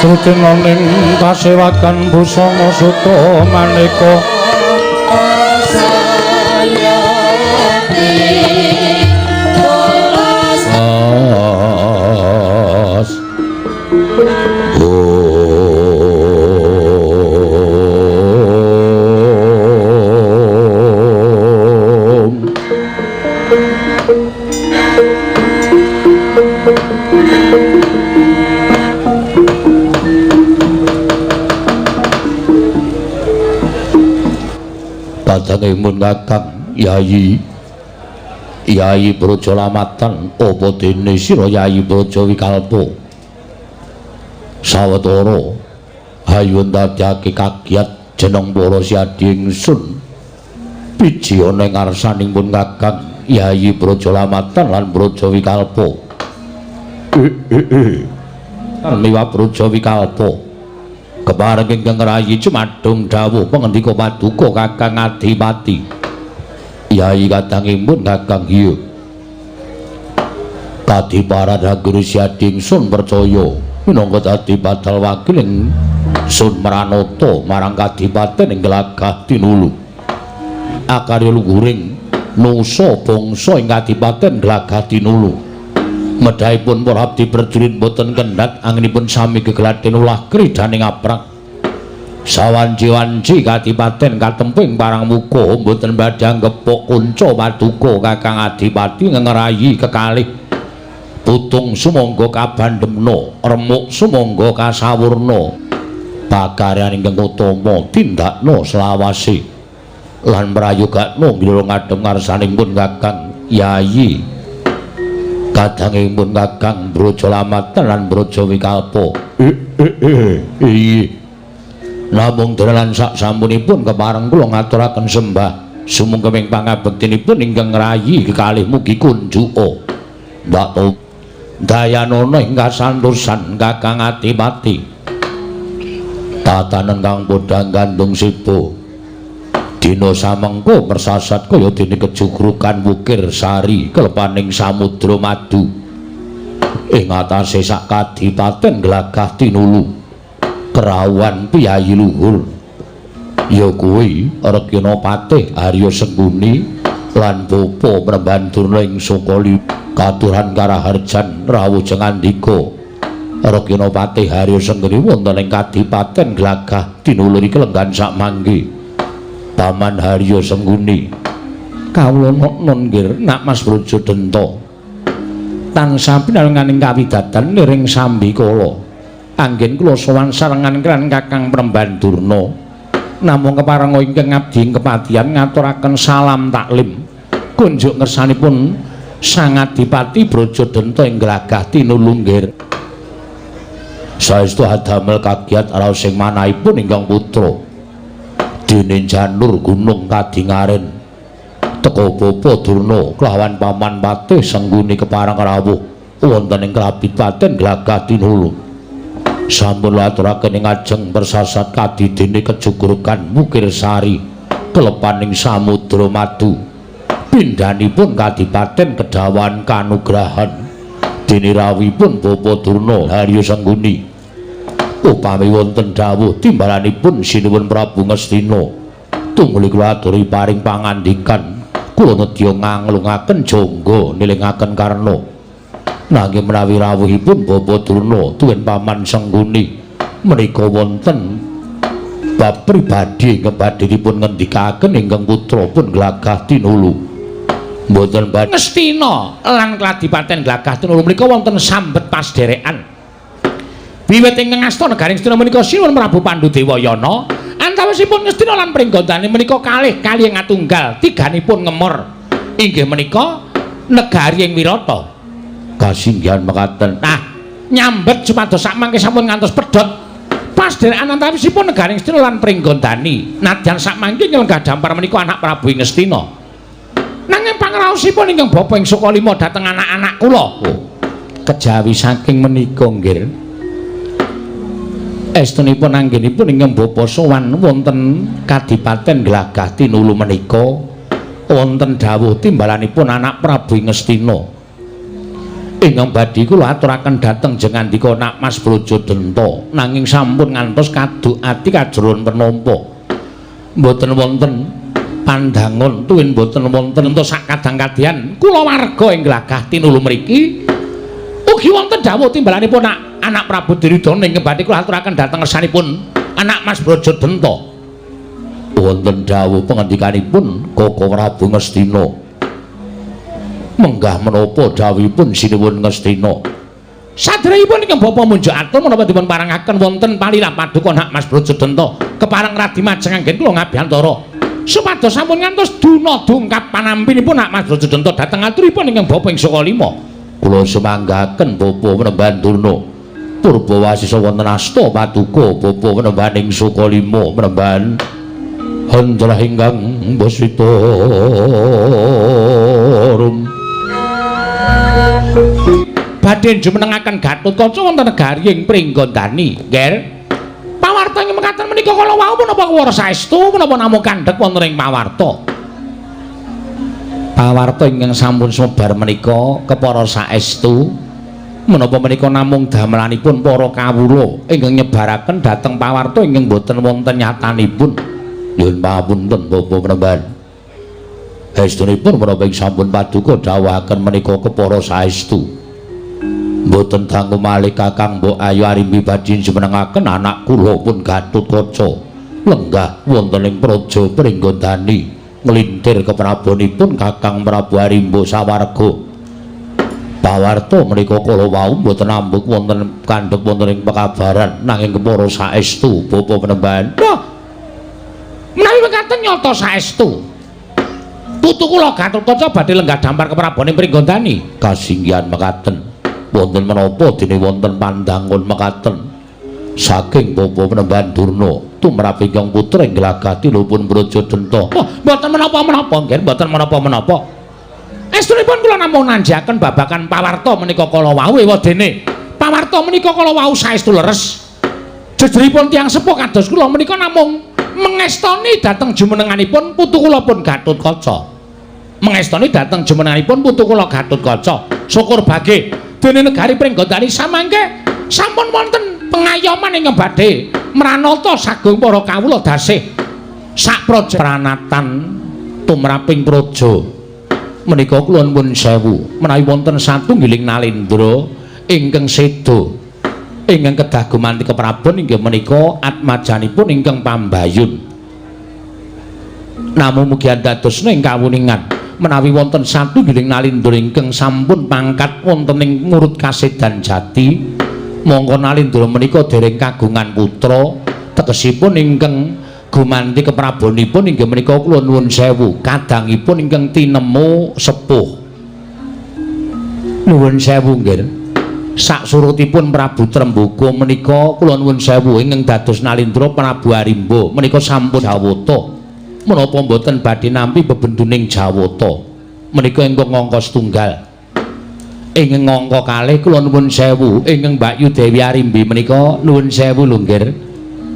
Srutinaning kasewakan busana suta maneka as om Kadangipun Kakang Yayi Yayi Braja Lamatan apa dene sira Yayi Braja Wikalpa sawetara hayu ndadekake kagiat jeneng para siadhi ingsun piji ana ing ngarsanipun Kakang Yayi Braja Lamatan lan Braja Wikalpa miwa Braja Wikalpa kepareng ingkang rayi jumadung dawuh pangendika paduka Kakang Adipati Yayi kadangipun Kakang hiya kadiparan Guru Siadhi ingsun percaya minangka dadi badal wakil ingsun mranata marang kadipaten ing Glagah Tinulu akarya luhuring nusa bangsa ing kadipaten Glagah Tinulu medhahipun para abdi prajurit boten kendhat anginipun sami gegladen ulah kridaning aprang sawanci-wanci kadipaten katemping parang muka boten badhe anggepuk kunca paduka Kakang Adipati ngerayi kekalih putung sumangga kabandhemna remuk sumangga kasawurna pakaryan ingkang utama tindakna selawase lan prayogakna ngira ngadhep ngarsanipun Kakang Yayi kadangipun Kakang Braja Lamatan lan Braja Wikalpa iya namung dalan sak sampunipun kepareng kula ngaturaken sembah sumungkeming pangabektinipun ingkang ngrayi kekalih mugi kunjuka mbak dayanana ing kasantosan Kakang Adipati tatanen kang padha gandung sipa dina samengko persasat kaya dene kejugrukan wukir sari kelepaning samudra madu ing atase sak kadipaten Glagah Tinulu kerawuhan piyayi luhur ya kuwi Rekyana Patih Arya Sengkuni lan bapa Mremban Durna ing Sukali katuran karaharjan rawuh jengandika Rekyana Patih Arya Sengkuni wonten ing kadipaten Glagah Tinulu iki lenggan sak mangke Paman Harya Sengkuni kawula non nggih nak Mas Braja Denta tansah pinalenganing kawidatan niring sambikala Anggen kula sowan sarengan kaliyan Kakang Premban Durna. Namung keparenga ingkang ngabdi ing kepatihan ngaturaken salam taklim. Kunjuk ngersanipun Sang Adipati Brajadenta ing Glagah Tinulu nggir. Saestu adamel kagiat raos sing manahipun ingkang putra. Dene janur gunung kadingaren teka bapa Durna kelawan paman patih Sengguni kepareng rawuh wonten ing Kabupaten Glagah Tinulu. Sampun aturaken ing ajeng persasat kadidene kejugrugan Wukir Sari kelepaning samudra madu. Pindhanipun kadipaten kedawan kanugrahan dene rawuhipun bapa Durna Harya Sengguni. Upami wonten dawuh timbalanipun Sinuwun Prabu Ngastina tumuli kula aturi paring pangandikan kula nedya nganglungaken jangga nilingaken karna. Nanging menawi rawuhipun bapa Durna tuwin paman Sengguni menika wonten bab pribadi ingkang badhe dipun ngendikaken ingkang putra pun Glagah Tinulu. Mboten badhe Ngastina lan Kadipaten Glagah Tinulu menika wonten sambet pasderekan. Wiwit ingkang asta negari Ngastina menika Sinuwun Prabu Pandudewayana antawisipun Ngastina lan Pringgondani menika kalih kalih ngatunggal tiganipun ngemor inggih menika negari ing Wirata. Kasinggihan mekaten. Nah, nyambet supados sakmangke sampun ngantos pedhot pasderekan antawisipun negari Ngastina lan Pringgondani. Nadyan sakmangke nylenggah dampar menika anak Prabu Ngastina. Nanging pangraosipun ingkang bapa ing Sukalima dhateng anak-anak kula. Oh, kejawi saking menika nggih. Estunipun anggenipun ingkang bapa sowan wonten Kadipaten Glagah Tinulu menika wonten dawuh timbalanipun anak Prabu Ngastina. Ingkang badhe kula aturaken dhateng jengandika Nak Mas Brajadenta nanging sampun ngantos kaduk ati kajroan penampa. Mboten wonten pandangon tuwin mboten wonten entos sak kadang-kadyan kula warga ing Glagah Tinulu mriki ugi wonten dawuh timbalanipun anak Prabu Duryudana ingkang badhe kula aturaken dhateng ngersanipun anak Mas Brajadenta. Wonten dawuh pangandikanipun Koko Prabu Ngastina. Menggah menapa dawuhipun Sinuwun Ngastina? Sadèrèngipun ingkang bapa munjuk atur menapa dipun parengaken wonten palilah paduka Nak Mas Brajadenta kepareng radi majeng anggen kula ngabiyantara supados sampun ngantos duna dungkap panampinipun Nak Mas Brajadenta dhateng aturipun ingkang bapa ing Sukalima. Kula sumanggaken bapa Penemban Durna. Purba wasisa wonten asta paduka bapa Penemban ing Sukalima Penemban Handrah ingkang basita rum. Badhe jumenengaken Gatotkaca wonten negari ing Pringgondani, nggih. Pawarta ing mekaten menika kala wau menapa kuwara saestu menapa namung kandhek wonten ing pawarta. Pawarta ingkang sampun sumebar menika kepara saestu menapa menika namung damelanipun para kawula ingkang nyebaraken dhateng pawarta ingkang boten wonten nyatanipun. Nyuwun pangapunten Bapak Penemban. Estunipun menapa ing sampun paduka dawuhaken menika kepara saestu. Mboten dangu malih Kakang Mbok Ayu Arimbi badhe jumenengaken anak kula pun Gatotkaca lenggah wonten ing praja Pringgondani nglintir keprabonipun Kakang Prabu Arimba sawarga. Pawarta menika kala wau mboten ambuk wonten kandhek wonten ing pekabaran nanging kepara saestu Bapak Penemban. Wah, menawi mekaten nyata saestu. Putu kula Gatotkaca badhe lenggah dampar keprabone Pringgondani. Kasinggihan mekaten. Wonten menapa dene wonten pandangon mekaten saking Bapak Penemban Durna tumrap ingkang putra ing Glagah Tinulu Brajadenta. Wah, mboten menapa-menapa nggih, mboten menapa-menapa. Estunipun kula namung nanjaken babagan pawarta menika kala wau ewadene. Pawarta menika kala wau saestu leres. Jejeripun tiyang sepuh kados kula menika namung mengestoni dhateng jumenenganipun putu kula pun Gatotkaca. Mengestoni dhateng jumenenganipun putu kula Gatotkaca. Syukur bage dene negari Pringgondani samangke sampun wonten pengayoman ingkang badhe mranata sagung para kawula dasih sak praja pranatan tumraping praja menika kula nuwun sewu menawi wonten satunggiling nalendra ingkang seda ingkang kedah gumanti keprabon inggih menika atmajanipun ingkang pambayun. Namung mugi andadosna ing kawuningan menawi wonten satunggiling nalindra ingkang sampun pangkat wonten ing murut kasedan jati Mongko Nalindra menika dereng kagungan putra, tegesipun ingkang gumanti keprabonipun inggih menika kula nuwun sewu, kadangipun ingkang tinemu sepuh. Nuwun sewu nggih. Saksurutipun Prabu Trembaka menika kula nuwun sewu ingkang dados Nalindra Prabu Arimba menika sampun jawata. Menapa mboten badhe nampi bebenduning jawata? Menika ingkang angka setunggal. Ingkang angka kalih kula nuwun sewu ingkang Mbakyu Dewi Arimbi menika nuwun sewu lho nggih.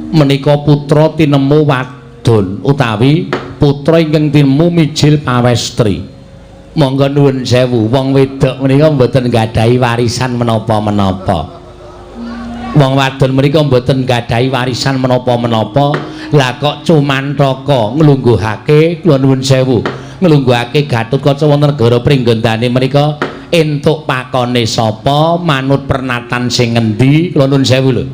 Menika putra tinemu wadon utawi putra ingkang tinemu mijil pawestri. Monggo nuwun sewu, wong wedok menika mboten nggadahi warisan menapa-menapa. Wong wadon menika mboten nggadahi warisan menapa-menapa. Lah kok cumantaka nglungguhake kula nuwun sewu, nglungguhake Gatotkaca wonten negara Pringgondani menika entuk pakone sapa, manut pernatan sing ngendi, kula nuwun sewu lho.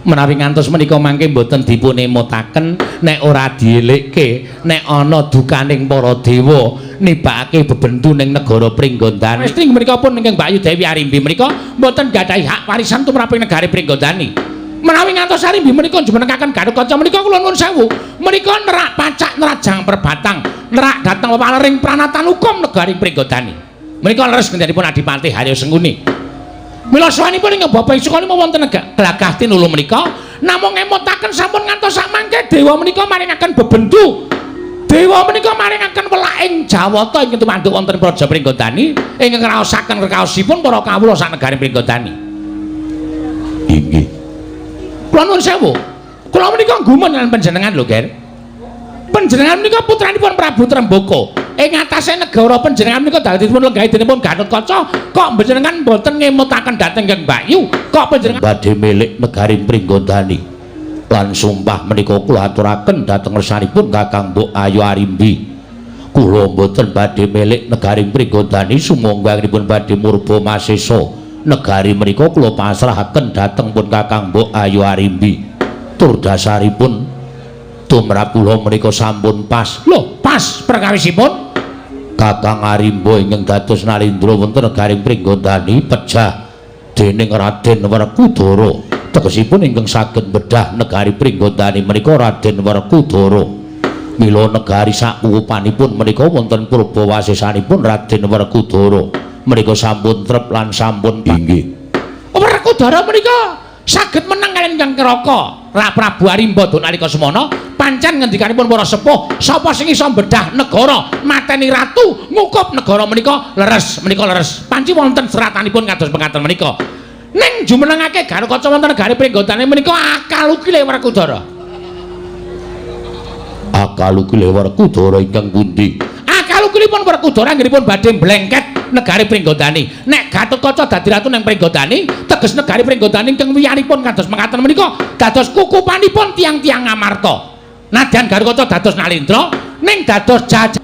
Menawi ngantos menika mangke mboten dipun emutaken nek ora dielikke, nek ana dukaning para dewa nibakake bebendu ning negara Pringgondani. Mesti menika pun ingkang Mbakyu Dewi Arimbi menika mboten gadahi hak warisan tumrap negari Pringgondani. Menawi ngantos Arimbi menika jumenengaken Gatotkaca menika kula nuwun sewu, menika nerak pacak nerajang perbatang, nerak dhateng wewalering pranatan hukum negari Pringgondani. Menika leres ngendikanipun Adipati Haryo Sengkuni. Mila sawanipun ing Bapak Sukalima wonten glagah tinulu menika namung ngemutaken sampun ngantos samangke dewa menika maringaken bebendu. Dewa menika maringaken welaking jawata ingkang tumanduk wonten Praja Pringgondani ingkang ngraosaken rekaosipun para kawula sak negari Pringgondani. Inggih. Kula nuwun sewu. Kula menika gumun lan panjenengan lho, Ger. Panjenengan menika putranipun Prabu Trembaka. Ing atase negara panjenengan menika dipun lenggahi dening Gatotkaca, kok panjenengan mboten ngemutaken dhateng Kang Mbakyu? Kok panjenengan badhe milik negari Pringgondani? Lan sumpah menika kula aturaken dhateng ngersanipun Kakang Mbok Ayu Arimbi. Kula mboten badhe milik negari Pringgondani, sumangga anggenipun badhe murba masesa. Negari menika kula pasrahaken dhateng pun Kakang Mbok Ayu Arimbi. Tur dasaripun tumrap kula menika sampun pas. Lho, pas perkawisipun Kakang Arimba ingkang dados Nalindra wonten negari Pringgondani pejah dening Raden Werkudara. Tegesipun ingkang saged bedah negari Pringgondani menika Raden Werkudara. Mila negari sakukupanipun menika wonten purbawasesanipun Raden Werkudara. Menika sampun trep lan sampun inggih. Werkudara menika saged menang kaliyan Kang Keraka. Prabu Arimba duk nalika semana pancen ngendikanipun para sepuh, sapa sing iso bedah negara, mateni ratu, ngukup negara menika leres, menika leres. Panci wonten seratanipun kados pengaten menika. Ning jumenengake Gatotkaca wonten negari Pringgondani menika akal ukile Werkudara. Akal ukile Werkudara ingkang pundi? Akal ukilipun Werkudara anggenipun badhe mblengket negari Pringgondani. Nek Gatotkaca dadi ratu ning Pringgondani, teges negari Pringgondani ingkang wiyaripun kados mekaten menika dados kukupanipun tiang-tiang Ngamarta. Nadyan Gatotkaca dados Nalindra ning dados jajah.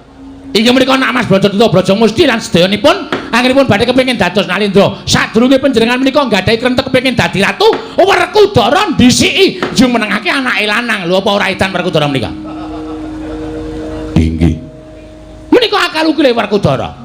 Inggih menika Nak Mas Brajadita Brajamusti lan sedayanipun anggenipun badhe kepengin dados Nalindra. Sadurunge panjenengan menika nggadahi krentek kepengin dadi ratu, Werkudara ndhisiki jumenengake anake lanang. Lho apa ora edan Werkudara menika? Inggih. Menika akal ukile Werkudara.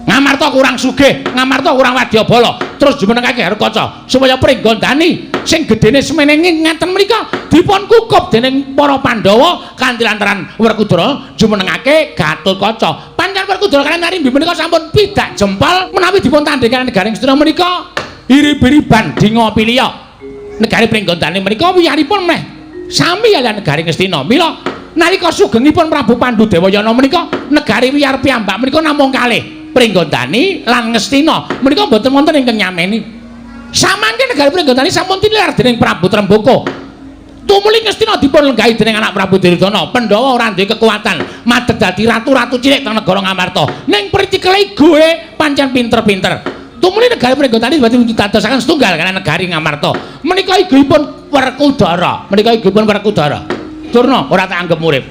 Ngamarta kurang sugih, Ngamarta kurang wadyabala, terus jumenengake Gatotkaca supaya Pringgondani sing gedene semene ngaten menika dipun kukup dening para Pandhawa kanthi lantaran Werkudara jumenengake Gatotkaca. Pancen Werkudara kaliyan Arimbi menika sampun pidak jempol menawi dipun tandhingake negari Ngastina menika irib-iriban dinga piliya. Negari Pringgondani menika wiyaripun meh sami kaliyan negari Ngastina. Mila nalika sugengipun Prabu Pandu Dewayana menika negari wiyar piyambak menika namung kalih, Pringgondani lan Ngastina. Menika mboten wonten ingkang nyameni. Samangke negari Pringgondani sampun tinilar dening Prabu Trembaka. Tumuli Ngastina dipun lenggahi dening anak Prabu Duryudana. Pandhawa ora duwe kekuatan madeg dadi ratu-ratu cilik teng negara Ngamarta. Ning pritikele goe pancen pinter-pinter. Tumuli negari Pringgondani badhe dadosaken setunggal kaliyan negari Ngamarta. Menika igihipun Werkudara. Menika igihipun Werkudara. Durna ora tak anggep murid.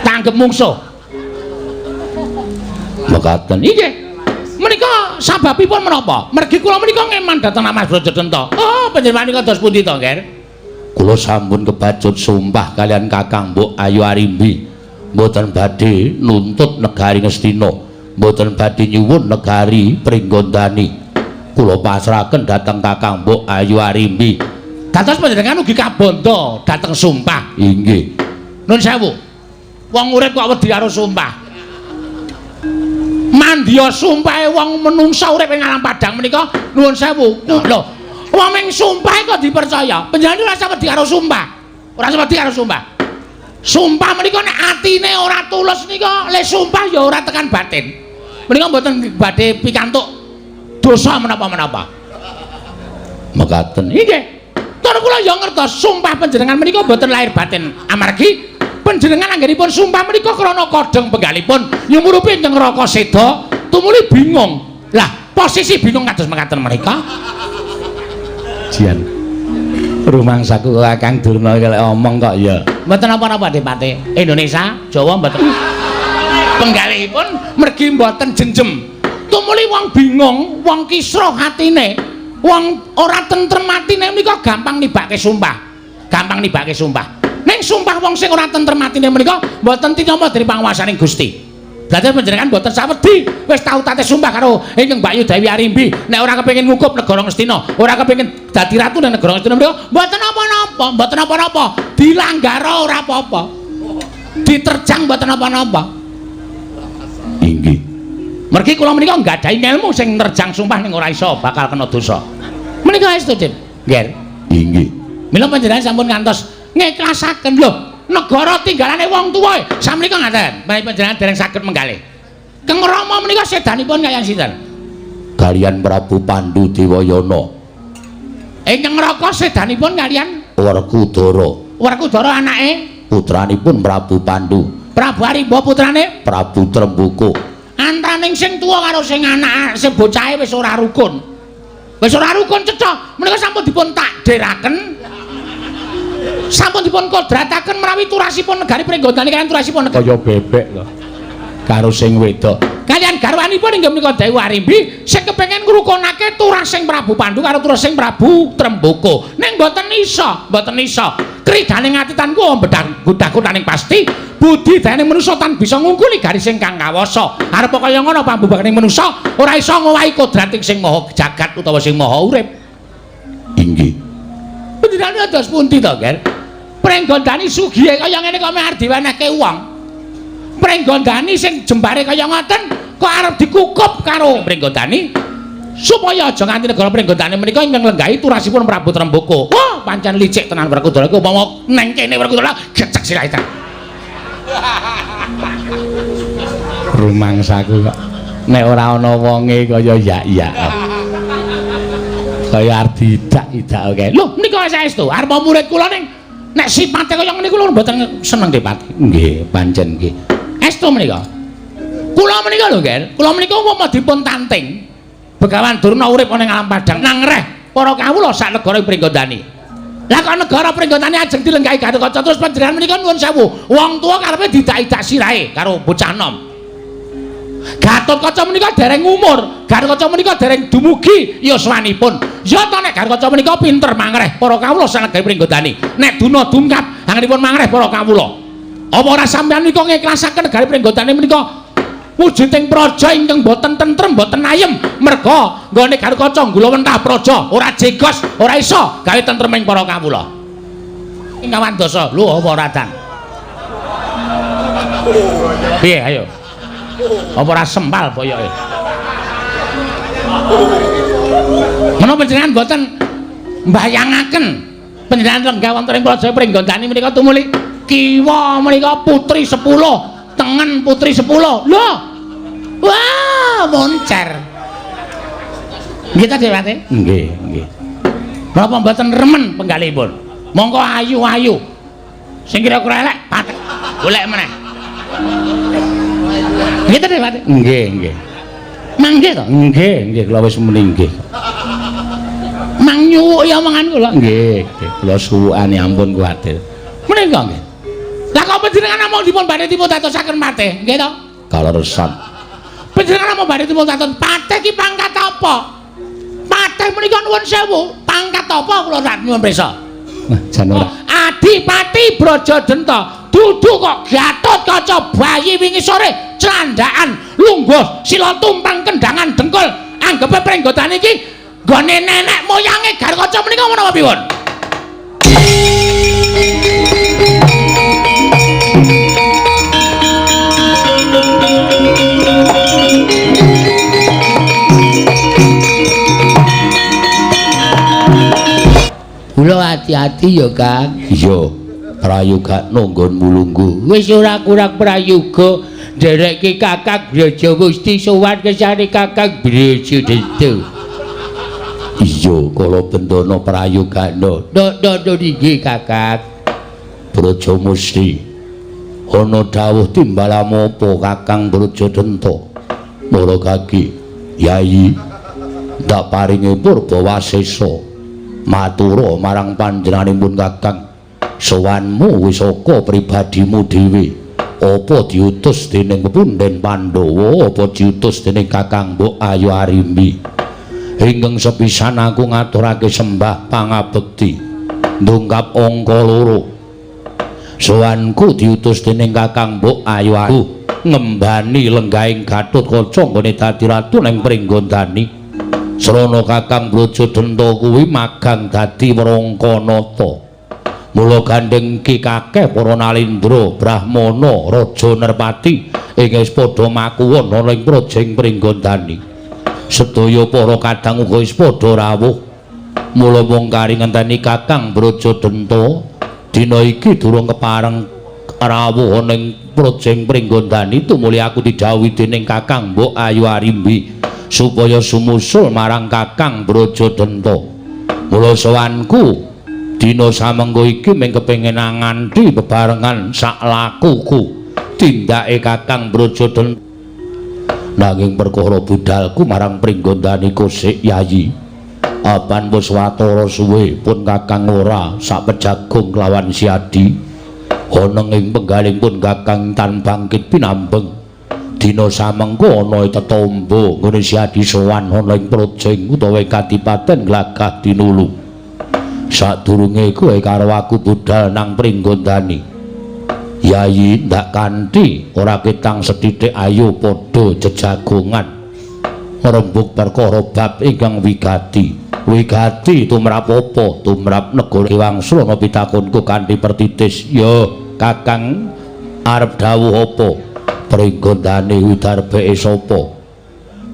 Tak anggep mungsuh. Mekaten. Inggih. Menika sababipun menapa? Mergi kula menika ngeman dhateng Mas Brajadenta. Oh, panjenengan menika dos pundi to, Nger? Kula sampun kebacut sumpah kaliyan Kakang Mbok Ayu Arimbi. Mboten badhe nuntut negari Ngastina, mboten badhe nyuwun negari Pringgondani. Kula pasrahaken dhateng Kakang Mbok Ayu Arimbi. Dados panjenengan ugi kabandha dhateng sumpah. Inggih. Nun sewu. Wong urip kok wedi karo sumpah. Mandya sumpahe wong menungsa urip ing alam padang menika nuwun sewu. Lho, wong ming sumpah kok dipercaya. Panjenengan ora usah wedi karo sumpah. Ora usah wedi karo sumpah. Sumpah menika nek atine ora tulus nika le sumpah ya ora tekan batin. Menika mboten badhe pikantuk dosa menapa-menapa. Mekaten. Inggih. Tur kula ya ngertos sumpah panjenengan menika mboten lahir batin amargi panjenengan anggenipun sumpah menika krana kodheng penggalipun nyumurupi ing neraka seda tumuli bingung. Lah, posisi bingung kados mekaten menika. Jian. Rumangsaku Kakang Durna lek omong kok ya. Mboten napa-napa Dipati. Indonesia, Jawa mboten. Penggalihipun mergi mboten jenjem. Tumuli wong bingung, wong kisruh atine, wong ora tentrem atine menika gampang nibake sumpah. Gampang nibake sumpah. Ning sumpah wong sing ora tentrem atine menika mboten tinama dening panguwasaning Gusti. Dadi panjenengan mboten sawedi wis tau tate sumpah karo ingkang Mbakyu Dewi Arimbi nek ora kepengin ngukup negara Ngastina, ora kepengin dadi ratu nang negara Ngastina menika mboten napa-napa, mboten napa-napa. Dilanggar ora apa-apa. Diterjang mboten napa-napa. Inggih. Mergi kula menika nggadahi ngelmu sing nerjang sumpah ning ora iso bakal kena dosa. Menika estu, Dim. Nggih. Inggih. Mila panjenengan sampun ngantos ngiklasaken lho, negara tinggalane wong tuwa samenika ngaten. Menawi panjenengan dereng saged menggalih. Keng Rama menika sedanipun kaliyan sinten? Kaliyan Prabu Pandu Dewayana. Ingkang Raka sedanipun kaliyan Werkudara. Werkudara anake putranipun Prabu Pandu. Prabu Arimba putrane Prabu Tremboko. Antaning sing tuwa karo sing anak sing bocahe wis ora rukun. Wis ora rukun cetha. Menika sampun dipun takdiraken. Sampun dipun kodrataken menawi turasipun negari Pringgondani kaliyan turasipun negari kaya bebek lho. Karo sing wedok. Kaliyan garwanipun inggih menika Dewi Arimbi sing kepengin ngrukunake turasing Prabu Pandu karo turasing Prabu Tremboko. Ning mboten iso, mboten iso. Kridane ati tan kuwa bedhang-godhang pasti budi dayane manusa tan bisa ngungkuli garis ingkang kawasa. Arep kaya ngono pambubakaning manusa ora iso ngowahi kodrating sing maha jagat utawa sing maha urip. Inggih. Panjenengan dados pundi to, Ger? Pringgondani sugihe kaya ngene kok meh arep diwenehke wong. Pringgondani sing jembare kaya ngoten kok arep dikukup karo Pringgondani supaya aja nganti negara Pringgondani menika ingkang lenggahi turasipun Prabu Tremboko. Wah, pancen licik tenan Werkudara iku umpama neng kene Werkudara gecek sirahe tenan. Rumangsaku kok nek ora ana wonge kaya ya-ya. Kaya arep diidak-idak oke. Lho menika saestu arep murid kula ning nek sipate kaya ngene kula mboten seneng Dipati. Nggih, pancen nggih. Estu menika. Kula menika lho, Ger. Kula menika umpama dipun tanting Begawan Durna urip ana ing alam padang nang reh para kawula sak negara Pringgondani. Lah kok negara Pringgondani ajeng dilenggahi Gatotkaca terus panjenengan menika nuwun sewu. Wong tuwa karepe didak-idak sirahe karo bocah nom. Gatotkaca menika dereng umur, Gatotkaca menika dereng dumugi yuswanipun. Ya ta nek Gatotkaca menika pinter mangreh para kawula sak negari Pringgondani. Nek duna dungkap anggenipun mangreh para kawula. Apa ora sampeyan menika ngiklasaken negari Pringgondani menika wujuding praja ingkang boten tentrem, boten ayem merga nggone Gatotkaca nggulawentah praja ora jegos, ora iso gawe tentreming para kawula. Ing kawan dasa, lho apa ora dan? Piye ayo? Apa ora sempal boyoke? Menapa panjenengan boten mbayangaken panjenengan lenggah wonten ing praja Pringgondani menika tumuli kiwa menika putri 10, tengen putri 10. Lho. Wah, moncer. Nggih ta, Dewate? Nggih, nggih. Menapa mboten remen penggalihipun? Monggo ayu-ayu. Sing kira-kira elek patek golek meneh. Nggih ta, Dewate? Nggih, nggih. Mangke to? Nggih, nggih kula wis muni nggih. Mang nyuwuki omongan kula. Nggih, nggih kula suwukane ampun kuwatir. Menika nggih. Lah kok panjenengan namung dipun badhe dipun tatosaken patih, nggih to? Kaleresan. Panjenengan namung badhe dipun tatos patih ki pangkat apa? Patih menika nuwun sewu, pangkat apa kula rak nyuwun prisa? Wah, jan ora. Adipati Brajadenta. Dudu kok Gatotkaca bayi wingi sore clandaan lungguh sila tumpang kendangan dengkul anggepe Pringgondani iki Nggone nenek moyange Gatotkaca menika menapa pripun? Kula ati-ati ya, Kang. Iya, prayogakno nggonmu lungguh. Wis ora kurang prayoga nderekke Kakang Brajamusti sowan kesane Kakang Brajadenta. Iya, kala bendana prayogakno. Ndok inggih, Kakang. Brajamusti. Ana dawuh timbalamu apa Kakang Brajadenta? Mula kaki, Yayi, ndak paringi purba wasesa. Matura marang panjenenganipun Kakang, sowanmu wis saka pribadimu dhewe. Apa diutus dening punden Pandhawa, apa diutus dening Kakang Mbok Ayu Arimbi? Ingkang sepisan aku ngaturake sembah pangabekti ndungkap angka 2. Sowanku diutus dening Kakang Mbok Ayu Arimbi ngembani lenggahing Gatotkaca nggone dadi ratu ning Pringgondani. Srana Kakang Brajadenta kuwi magang dadi Wrangkanata. Mula gandheng ki kakeh para nalindra, brahmana, raja nerpati ing wis padha makuwon ana ing prajing Pringgondani. Sedaya para kadang uga wis padha rawuh. Mula mung kari ngenteni Kakang Brajadenta dina iki durung kepareng rawuh ana ing prajing Pringgondani, tumuli aku didhawuhi dening Kakang Mbok Ayu Arimbi supaya sumusul marang Kakang Brajadenta. Mula sowanku dina samengko iki mung kepengin nganti bebarengan sak lakuku tindake Kakang Brajadenta. Nanging perkara budalku marang Pringgondani kosik Yayi, apan wis watara suwe pun Kakang ora sak pejagung kelawan Siadi. Ana ing penggaling pun Kakang tan bangkit pinambeng. Dina samengko ana tetombo nggone Siadi sowan ana ing projeng utawa ing kadipaten Glagah Tinulu. Sadurunge kowe karo aku budal nang Pringgondani, Yayi ndak kanthi ora ketang sethithik ayo padha jejagongan ngrembug perkara bab ingkang wigati. Wigati tumrap apa? Tumrap negara Wangsul ana pitakonku kanthi pertitis. Ya, Kakang arep dawuh apa? Pringgondani widarbeke sapa?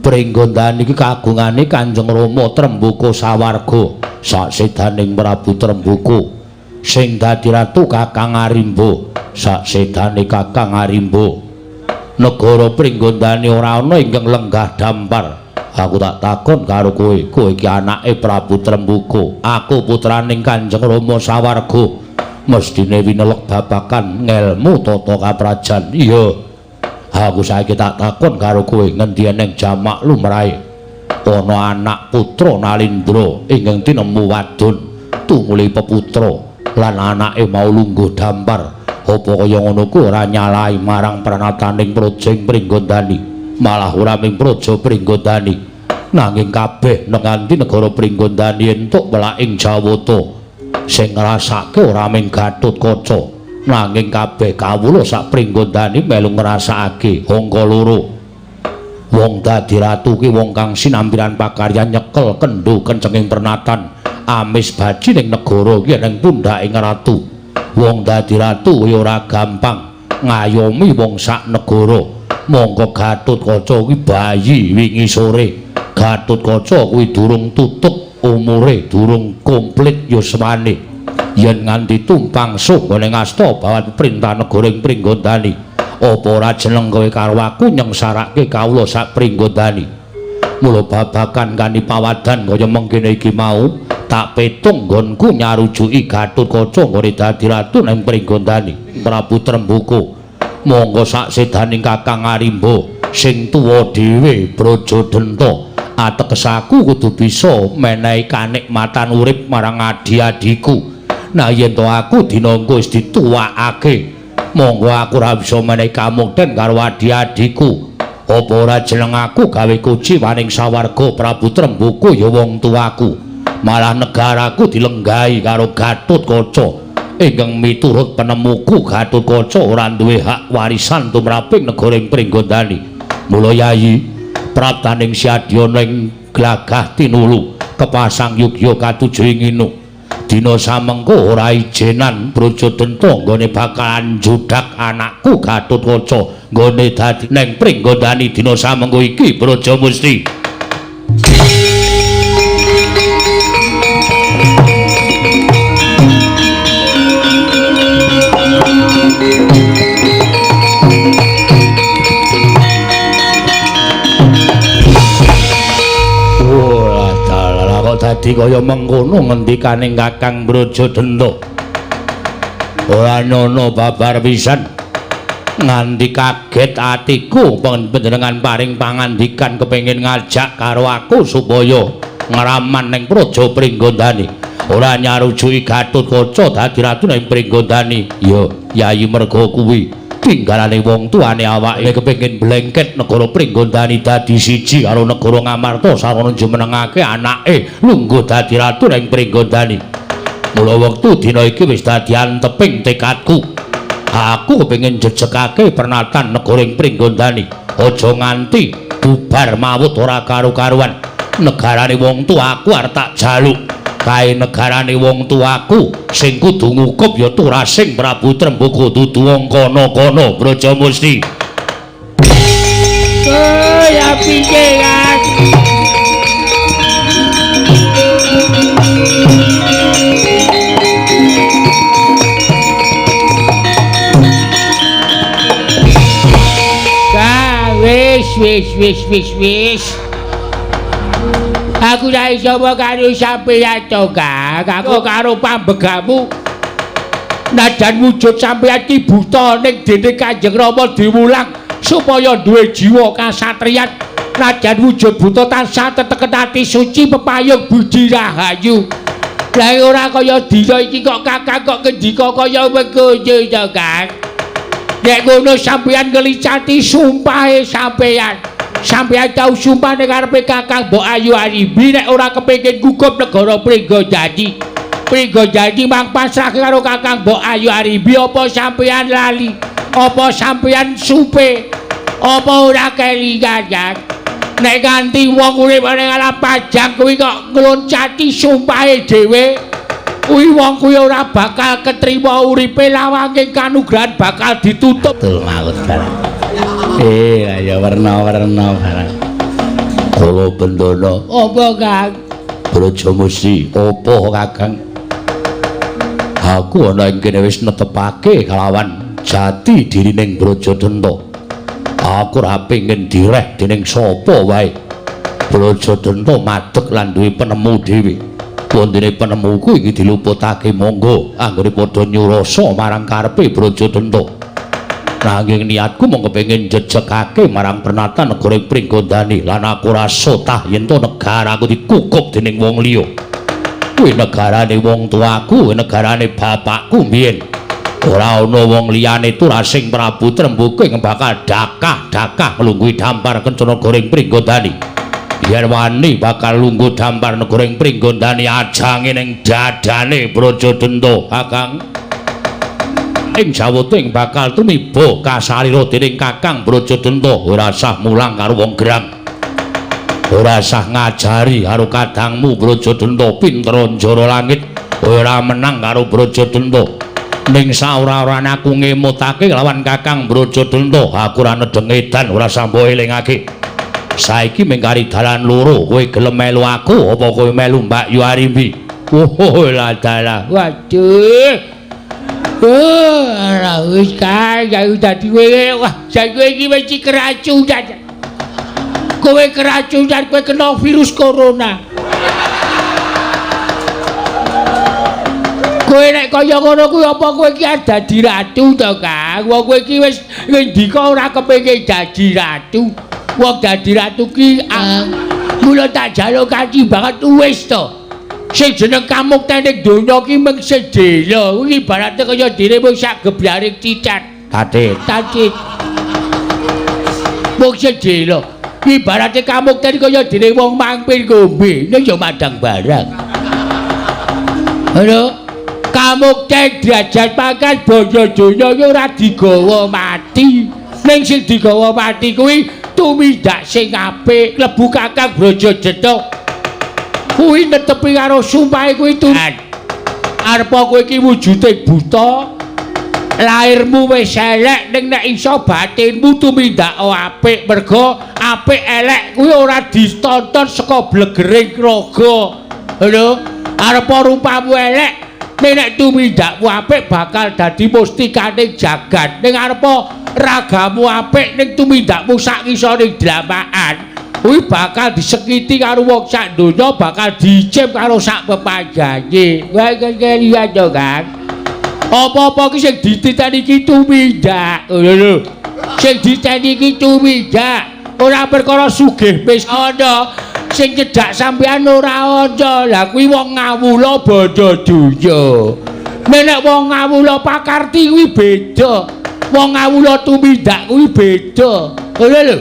Pringgondani iki kagungane Kanjeng Rama Trembuka sawarga, saksedaning Prabu Trembuka. Sing dadi ratu Kakang Arimba, saksedane Kakang Arimba. Negara Pringgondani ora ana ingkang lenggah dampar. Aku tak takon karo kowe, kowe iki anake Prabu Trembuka, aku putraning Kanjeng Rama sawarga. Mesthine winelek babagan ngelmu tata kaprajan. Iya. Aku saiki tak takon karo kowe, ngendi eneng jamak lumrahe ana anak putra Nalindra ingkang tinemu wadon tumuli peputra lan anake mau lungguh dampar. Apa kaya ngono ku ora nyalahi marang pranataning projeng Pringgondani? Malah ora ming praja Pringgondani, nanging kabeh nganti negara Pringgondani entuk welaking Jawata. Sing ngrasake ora ming Gatotkaca, nanging kabeh kawula sak Pringgondani melu ngrasakake. Angka 2. Wong dadi ratu ki wong kang sinambiran pakaryan nyekel kendho kencenging pernatan amis baji ning negara ki ning pundhaking ratu. Wong dadi ratu kuwi ora gampang ngayomi wong sak negara. Mongko Gatotkaca kuwi bayi wingi sore. Gatotkaca kuwi durung tutup umure, durung komplit yuswane. Yen nganti tumpang suh nggone ngasta bawat perintah negara ing Pringgondani, apa ora jeneng kowe karo aku nyengsarake kawula sak Pringgondani? Mula babagan kanthi pawadan kaya mengkene iki mau tak petung nggonku nyarujuki Gatotkaca nggone dadi ratu ning Pringgondani. Prabu Trembuka monggo sak sedaning Kakang Arimba sing tuwa dhewe Brajadenta, ateges aku kudu bisa menehi kanikmatan urip marang adi-adiku. Nah yen to aku dina engko wis dituwakake, monggo aku ora bisa menehi kamukten karo adi-adiku. Apa ora jeneng aku gawe kuciwaning sawarga Prabu Trembuka ya wong tuaku, malah negaraku dilenggahi karo Gatotkaca ingkang miturut penemuku Gatotkaca ora duwe hak warisan tumraping negara ing Pringgondani. Mula Yayi, praptaning Siadya ing Glagah Tinulu Kepasang yugya katuju ing inu. Dina samengko ora ijenan Brajadenta nggone bakalan judak anakku Gatotkaca nggone dadi neng Pringgondani dina samengko iki Brajamusti. Dadi kaya mengkono ngendikaning Kakang Brajadenta. Ora ana babar pisan. Nganti kaget atiku panjenengan paring pangandikan kepengin ngajak karo aku supaya ngraman ning Praja Pringgondani. Ora nyarujuki Gatotkaca dadi ratu ning Pringgondani. Ya, Yayi merga kuwi tinggalane wong tuane awake kepengin blengket negara Pringgondani dadi siji karo negara Ngamarta sarana jumenengake anake lungguh dadi ratu ning Pringgondani. Mula wektu dina iki wis dadi anteping tekadku. Aku kepengin jejegake pernatan negara ing Pringgondani. Aja nganti bubar mawut ora karu-karuan. Negarane wong tuaku arep tak jaluk. Kae negarane wong tuaku sing kudu ngukup ya turasing Prabu Trembaka dudu wong kono-kono Brajamusti. Oh ya piye Kang? Kang wis wis wis wis wis. Aku ora iso karo sampeyan to, Kang. Aku karo pambegamu. Najan wujud sampeyan ki buta ning dene Kanjeng Rama diwulang supaya duwe jiwa kasatriyan. Najan wujud buta tansah teteken ati suci pepayung budi rahayu. Lah ora kaya dina iki kok Kakang kok ngendika kaya mengkono to, Kang. Nek ngono sampeyan ngelicati sumpahe sampeyan. Sampeyan tau sumpah ning ngarepe Kakang Mbok Ayu Arimbi nek ora kepengin gugup negara Pringgondani. Pringgondani mang pasrah karo Kakang Mbok Ayu Arimbi apa sampeyan lali? Apa sampeyan supe? Apa ora kelingan, Kang? Nek nganti wong urip ning alam pajang kuwi kok ngloncati sumpahe dhewe, kuwi wong kuwi ora bakal ketrima uripe lawange kanugrahan bakal ditutup. Betul mawon barang. Ya werna-werna barang. Kala bendana. Apa, Kang? Brajamusti, apa Kakang? Aku ana ing kene wis netepake kelawan jati dirining Brajadenta. Aku ora pengin direh dening sapa wae. Brajadenta madeg lan duwe penemu dhewe. Wondene penemuku iki diluputake monggo anggone padha nyurasa marang karepe Brajadenta. Nanging niatku mung kepengin jejegake marang pernatan negara Pringgondani lan aku rasa tah yen to negaraku dikukup dening wong liya. Kuwi negarane wong tuaku, kuwi negarane bapakku mbiyen. Ora ana wong liyane turasing Prabu Trembaka ing bakal dakah-dakah nglungguhi dampar kencana negara Pringgondani. Yen wani bakal lungguh dampar negara Pringgondani ajange ning dadane Brajadenta, Kakang. Ing jawata ing bakal tumiba kasarira dening Kakang Brajadenta ora sah mulang karo wong gerang. Ora sah ngajari karo kadangmu Brajadenta pinter njara langit ora menang karo Brajadenta. Ning saora-orane aku ngemutake lawan Kakang Brajadenta aku ora nedheng edan ora sah mbok elingake. Saiki mung kari dalan loro, kowe gelem melu aku apa kowe melu Mbak Yu Arimbi? Oh lah dalah. Waduh. Oh, ora wis kae dadi kowe. Wah, saiki iki wis keracunan. Kowe keracunan, kowe kena virus corona. Kowe nek kaya ngono kuwi apa kowe iki dadi ratu to, Kang? Wong kowe iki wis ngendika ora kepengin dadi ratu. Wong dadi ratu ki mula tak jaluk kanthi banget wis to. Sing jeneng kamukten ning donya ki mung sedhela. Kuwi ibarate kaya dene mung sak geblaring cicat. Tatit. Tatit. Mung sedhela. Ibarate kamukten kaya dene wong mangpir ngombe, ning ya madang barang. Halo. Kamukten derajat pangkat boyo donya ki ora digawa mati. Ning sing digawa mati kuwi tumindak sing apik, klebu Kakang Brajadenta. Kuwi netepi karo sumpahe kuwi tuhan. Arepa kowe iki wujude buta, lairmu wis elek ning nek iso batinmu tumindak apik, mergo apik elek kuwi ora ditonton saka blegering raga. Lho, arepa rupamu elek ning nek tumindakmu apik bakal dadi mustikaning jagat. Ning arepa ragamu apik ning tumindakmu sak ngisore dlamakan kuwi bakal disekiti karo wong sak donya, bakal diicip karo sak pepanjange. Kowe keliyan to, Kang. Apa-apa ki sing dititeni iki tumindak. Lho lho. Sing dititeni iki tumindak. Ora perkara sugih wis ana, sing cedhak sampean ora ana. Lah kuwi wong ngawula bandha donya. Nek wong ngawula pakarti kuwi beda. Wong ngawula tumindak kuwi beda. Lho lho.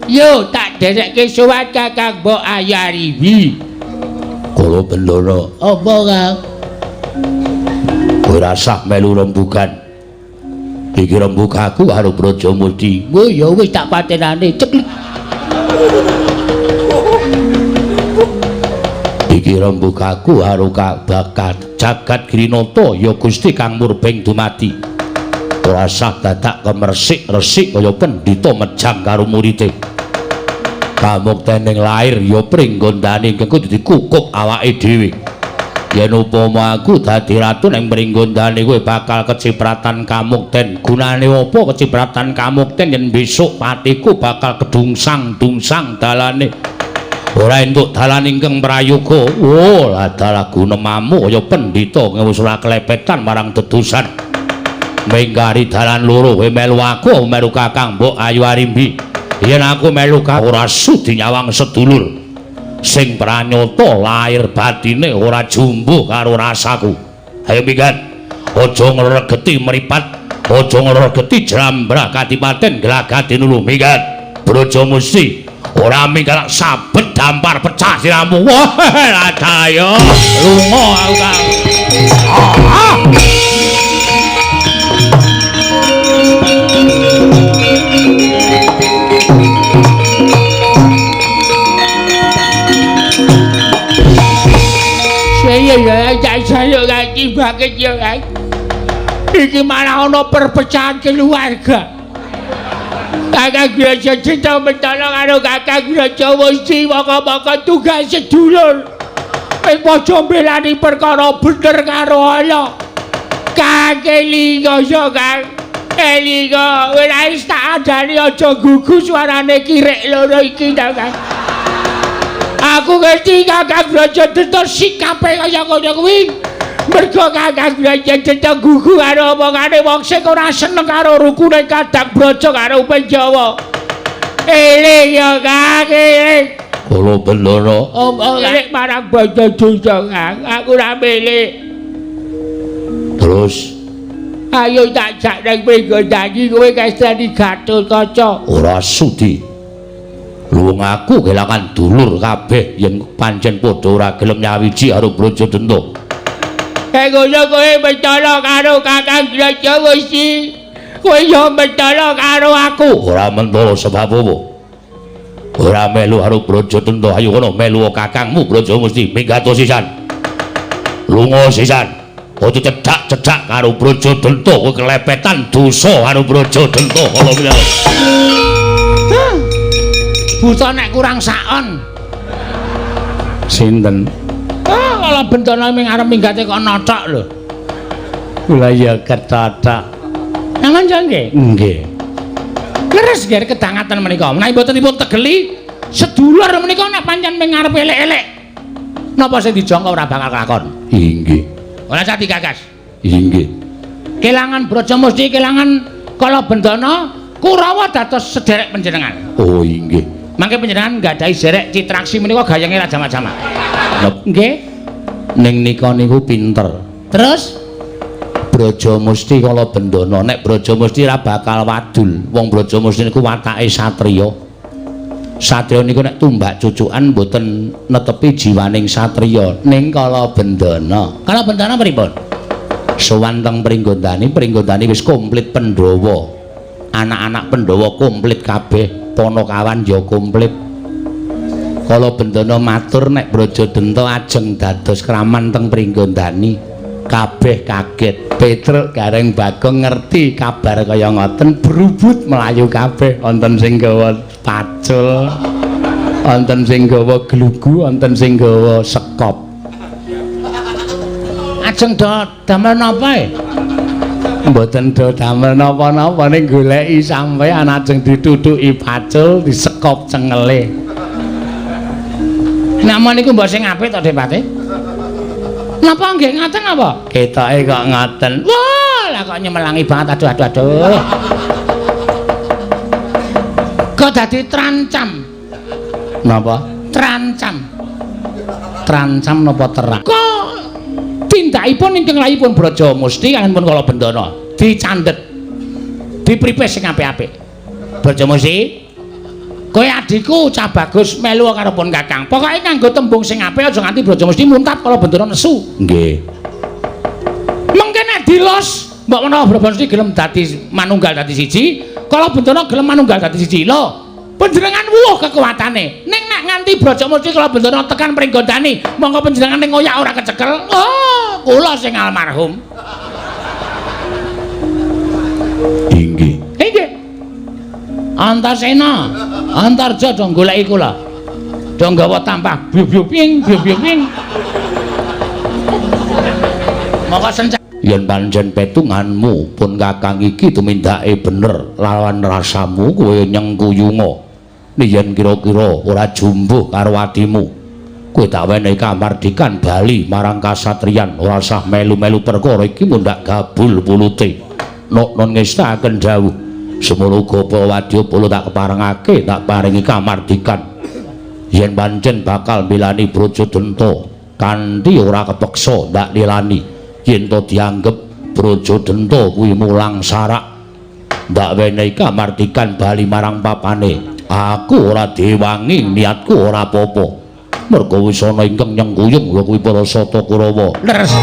Yo tak derekke sowan Kakang Mbok Ayariwi. Kala Bendana. Apa, Kang? Kowe rasah melu rembugan. Iki rembug aku karo Brajamusti. Oh ya wis tak patenane. Ceklik. Iki rembug aku karo bakat jagat Grinata ya Gusti Kang Murbeng dumadi. Ora sah dadak kemersik-resik kaya pendhita mejang karo murite. Kamuktening lair ya pringgondane ingkang dadi kukup awake dhewe. Yen upama aku dadi ratu ning pringgondane kowe bakal kecipratan kamukten. Gunane apa kecipratan kamukten yen besok patiku bakal kedungsang-dungsang dalane. Ora entuk dalan ingkang prayoga. Oh, ladalah gunemamu kaya pendhita wis ora klepetan marang dedusan. Mengkari dalan loro kowe melu aku melu Kakang Mbok Ayu Arimbi. Yen aku melu kang ora sudi nyawang sedulur sing pranyata lair batine ora jumbuh karo rasaku. Ayo minggat, aja ngregeti mripat, aja ngregeti jrambrah kadipaten glagati nulu. Minggat Brajamusti, ora minggat sabet dampar pecah siramu. Wah, ladaya lunga aku Kang. Saya ya jaluk lagi banget ya kan. Iki malah ana perpecahan keluarga. Kakang Braja Cinta mentolo karo Kakang Braja Musti maka-maka tugas sedulur. Wis padha mbelani perkara bener karo ala. Kang elinga ya Kang. Elinga wis tak andani aja gugu suarane kirek loro iki ta Kang. Aku ngerti Kakang Braja Denta sikape kaya ngono kuwi. Mergo Kakang Braja Denta gugu karo omongane wong sing ora seneng karo rukune Kadang Braja karo Panjawa. Eling ya Kang, eling. Kala Bendana. Omong marang bandha donya Kang, aku ora milih. Terus ayo tak jak nang Pringgondani kowe kesteni Gatotkaca. Ora sudi. Luwung aku kelangan dulur kabeh yen pancen padha ora gelem nyawiji karo Braja Denta. Ngono kowe mentolo karo Kakang Braja Musti. Kowe yo mentolo karo aku. Ora mentolo sebab apa? Ora melu karo Braja Denta. Ayo kono melu kakangmu Braja Musti. Minggato sisan. Lunga sisan. Aja cedhak-cedhak karo Braja Denta, kowe kelepetan dosa karo Braja Denta. Kala menawa. Buta nek kurang saon. Sinten? Ah, kala Bendana ming arep minggate kok nothok lho. Kula ya kethothok. Aman jan nggih? Nggih. Leres nggih kedangatan menika. Menawi mboten dipun tegeli, sedulur menika nek pancen ming arep elek-elek. Napa sing dijangka ora bakal kelakon? Inggih. Ora cah digagas. Inggih. Kelangan Brajamusti, kelangan Kala Bendana, Kurawa dados sederek panjenengan. Oh inggih. Mangke panjenengan nggadahi serek Citraksi menika gayenge ra jamak-jamak. Nggih. Ning nika niku pinter. Terus Brajamusti Kala Bendana, nek Brajamusti ra bakal wadul. Wong Brajamusti niku watake satriya. Satriya niku nek tumbak cucukan mboten netepi jiwaning satriya. Ning Kala Bendana. Kala Bendana pripun? Sowan teng Pringgondani, Pringgondani wis komplit Pandhawa. Anak-anak Pandhawa komplit kabeh, Panakawan ya komplit. Kala Bendana matur nek Brajadenta ajeng dados kraman teng Pringgondani. Kabeh kaget. Petruk Gareng Bagong ngerti kabar kaya ngoten brubut mlayu kabeh. Wonten sing gawa pacul, wonten sing gawa glugu, wonten sing gawa sekop. Ajeng do damel napa e? Mboten do damel napa-napa ning goleki sampeyan ajeng ditutuki pacul disekop cengele. Nama niku mbok sing apik to, Depate? Napa nggih ngaten apa? Ketoke kok ngaten. Wah, lah kok nyemelangi banget aduh aduh aduh. Kok dadi trancam? Napa? Trancam. Trancam napa terang? Kok tindakipun ingkang layipun Braja Musti kaliyan pun Kala Bendana dicandhet. Dipripis sing apik-apik. Braja Musti, kowe adhiku cah bagus melu karo pun Kakang. Pokoke nganggo tembung sing apik aja nganti Braja Musti muntab Kala Bendana nesu. Nggih. Mengke nek dilos, mbok menawa Braja Musti gelem dadi manunggal dadi siji, Kala Bendana gelem manunggal dadi siji. Lho, panjenengan wuh kekuatane. Ning nek nganti Braja Musti Kala Bendana tekan Pringgondani, mongko panjenengan ning ngoyak ora kecekel. Oh, kula sing almarhum. Inggih. Inggih. Antasena, Antarja do goleki kula. Do nggawa tampah biu-biu ping, biu-biu ping. Mongko senca yen pancen petunganmu pun Kakang iki tumindake bener lawan rasamu kowe nyengkuyunga. Yen kira-kira ora jumbuh karo atimu, kowe tak wenehi kamardikan bali marang kasatriyan, ora usah melu-melu perkara iki mundhak gabul pulute. Nok non ngestaken dawuh. Semono uga Wadyabala tak keparengake tak paringi kamardikan. Yen pancen bakal milani Brajadenta kanthi ora kepeksa ndak lilani, yen to dianggep Brajadenta kuwi mulang sarak, ndak wenehi kamardikan bali marang papane. Aku ora diwangi, niatku ora apa-apa. Merga wis ana ingkang nyengkuyung ya kuwi para Sata Kurawa. Leres.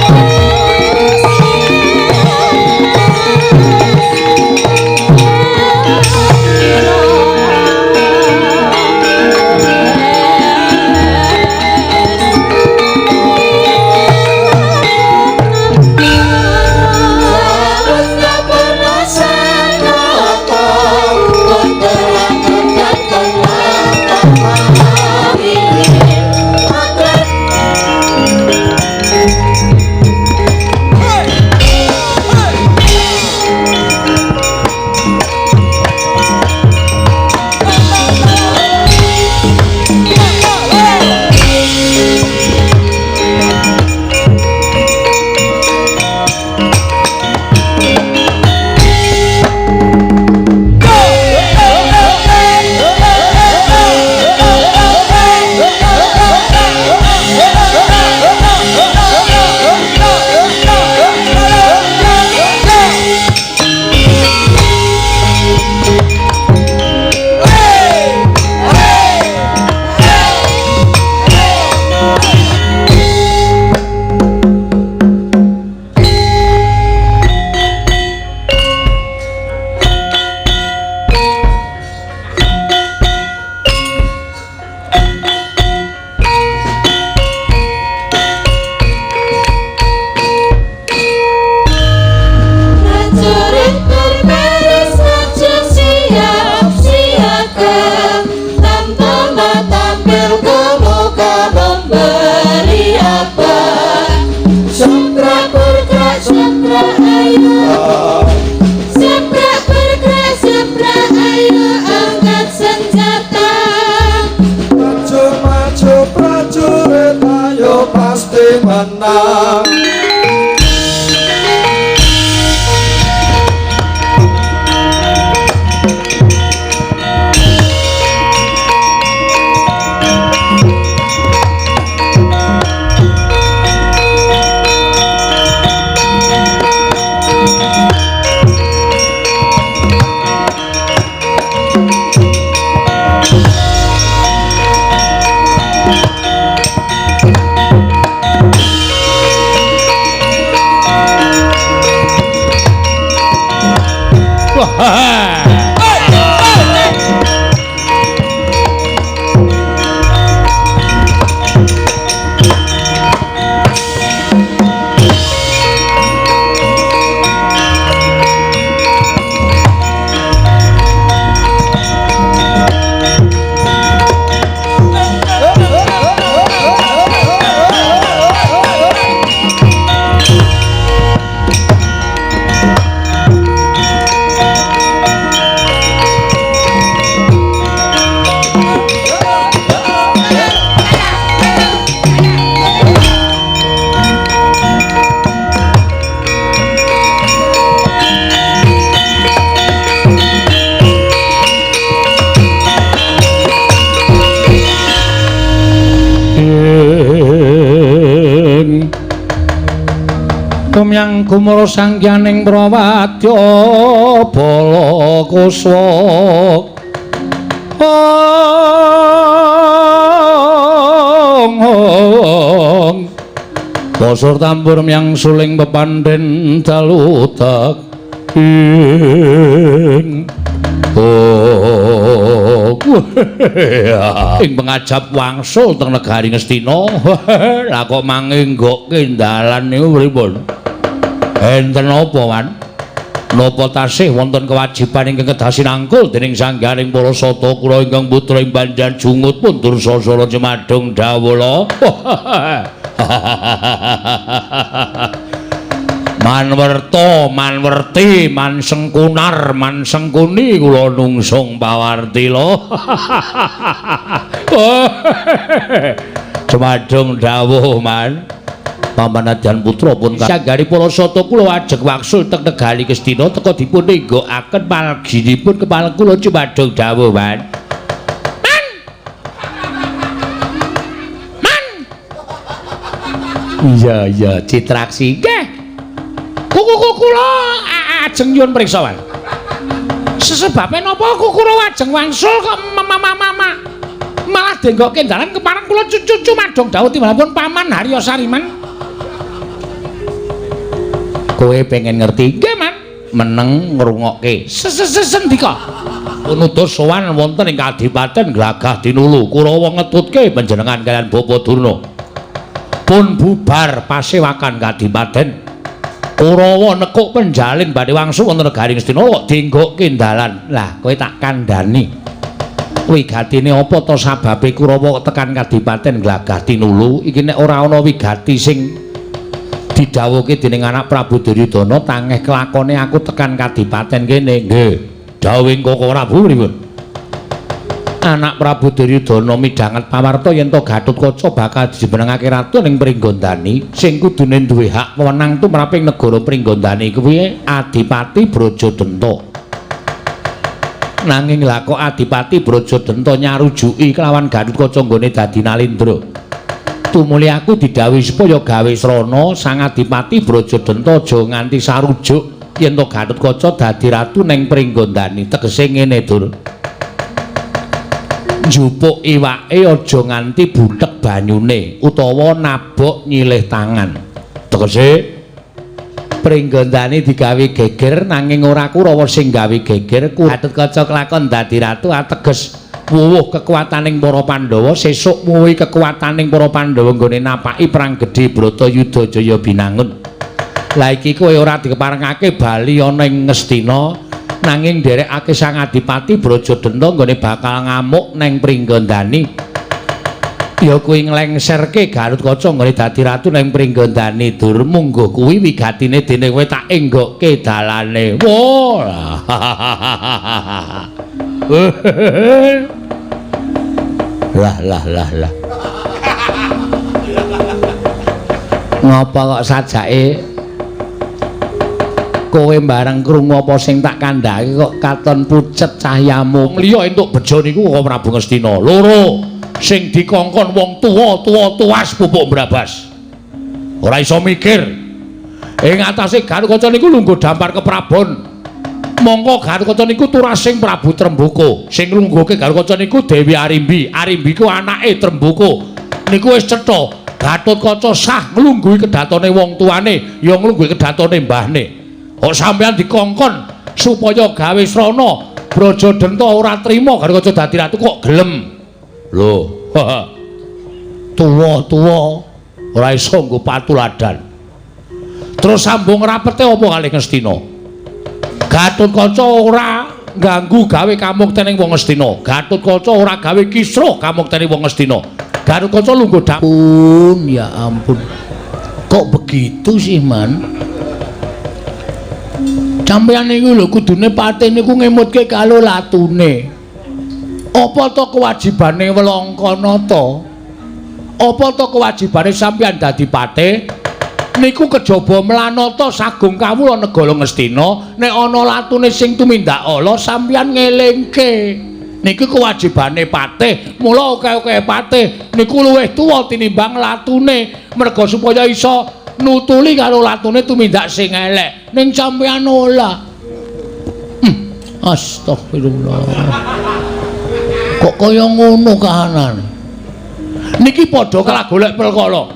Kumyang kumara sangyaning prawadya bala kuswa. Ong Bosor tambur myang suling pepandhen dalu tak ing ing pengajap wangsul teng negari Ngastina. Lah kok mangenggokke dalan niku pripun? Enten apa, Wan? Napa tasih wonten kewajiban ingkang kedah sinangkul dening sanggaring para sata kula ingkang putra ing Banjar Jungut pun Dursasana Cemadung Dawala. Manwerta, manwerti, mansengkunar, mansengkuni kula nungsung pawartila. Cemadung dawuh, Man. Pamanadyan putra pun sanggari para sata kula ajeg wangsul teng negari Ngastina teka dipun enggokaken malginipun kepala kula Cemadung dawuh, Man. Man. Man. Iya, iya, Citraksi. Nggih. Kuku kula ajeng nyuwun priksa, Wan. Sesebabe napa kula ajeng wangsul kok malah denggokke dalan kepareng kula cucu Madong dawuh timbalanipun Paman Harya Sariman. Kowe pengen ngerti? Nggih, Man. Meneng ngrungokke. Sesendika. Nutus sowan wonten ing Kadipaten Glagah Dinulu Kurawa ngetutke panjenengan kaliyan Bapa Durna. Pun bubar pasewakan Kadipaten. Kurawa nekuk penjalin badhe wangsul wonten negari Ngastina kok dinggokke dalan. Lah, kowe tak kandhani. Wigatine apa to sababe Kurawa tekan Kadipaten Glagah Tinulu? Iki nek ora ana wigati sing didhawuhke dening anak Prabu Duryudana tangeh kelakone aku tekan kadipaten kene. Nggih. Dawuhing Koko Prabu pripun? Anak Prabu Duryudana midhanget pawarta yen to Gatotkaca bakal dijenengake ratu ning Pringgondani sing kudune duwe hak wewenang tumraping negara Pringgondani kuwi Adipati Brajadenta. Nanging lha kok Adipati Brajadenta nyarujuki kelawan Gatotkaca nggone dadi Nalendra. Tumuli aku didhawuhi supaya gawe srana Sang Adipati Brajadenta aja nganti sarujuk yen to Gatotkaca dadi ratu ning Pringgondani. Tegese ngene, Dur. Njupuk iwake aja nganti butek banyune utawa nabok nyilih tangan. Tegese Pringgondani digawe geger nanging ora Kurawa sing gawe geger. Gatotkaca kelakon dadi ratu ateges wuwuh kekuataning para Pandhawa, sesuk wuwuhi kekuataning para Pandhawa nggone napaki perang gedhe Bratayuda Jaya Binangun. Lah iki kowe ora dikeparengake bali ana ing Ngastina nanging nderekake Sang Adipati Brajadenta nggone bakal ngamuk neng Pringgondani. Ya kuwi nglengserke Gatotkaca nggone dadi ratu neng Pringgondani. Dur mungguh kuwi wigatine dene kowe tak enggokke dalane. Wah. Lah lah lah lah. Ngapa kok sajake kowe bareng krungu apa sing tak kandhake kok katon pucet cahyamu. Liya entuk bejo niku kok Prabu Ngastina. Loro sing dikongkon wong tuwa-tuwa tuas pupuk mbrabas. Ora iso mikir. Ing atase Gatotkaca niku lungguh dampar keprabon. Mongko Gatotkaca niku turasing Prabu Tremboko. Sing nglungguhke Gatotkaca niku Dewi Arimbi. Arimbi ku anake Tremboko. Niku wis cetha Gatotkaca sah nglungguhi kedatone wong tuane, ya nglungguhi kedatone mbahne. Kok sampeyan dikongkon supaya gawe srana Brajadenta ora trima Gatotkaca dadi ratu kok gelem. Lho, tuwa-tuwa ora iso nggo patuladan. Terus sambung rapete apa kalih Ngastina? Gatotkaca ora ganggu gawe kamuktening wong Ngastina. Gatotkaca ora gawe kisruh kamuktening wong Ngastina. Gatotkaca lungguh ampun, ya ampun. Kok begitu sih, Man? Sampeyan niku lho kudune patih niku ngemutke karo latune. Apa to kewajibane Welangkanata? Apa to kewajibane sampeyan dadi patih? Niku kejaba mlanata sagung kawula negara Ngastina, nek ana latune sing tumindak ala sampeyan ngelingke. Niki kewajibane patih. Mula akeh-akeh patih niku luwih tuwa tinimbang latune, merga supaya iso Nutuli karo latune tumindak sing elek. Ning sampeyan ora. Astagfirullah. Kok kaya ngono kahanane? Niki padha kalah golek perkara.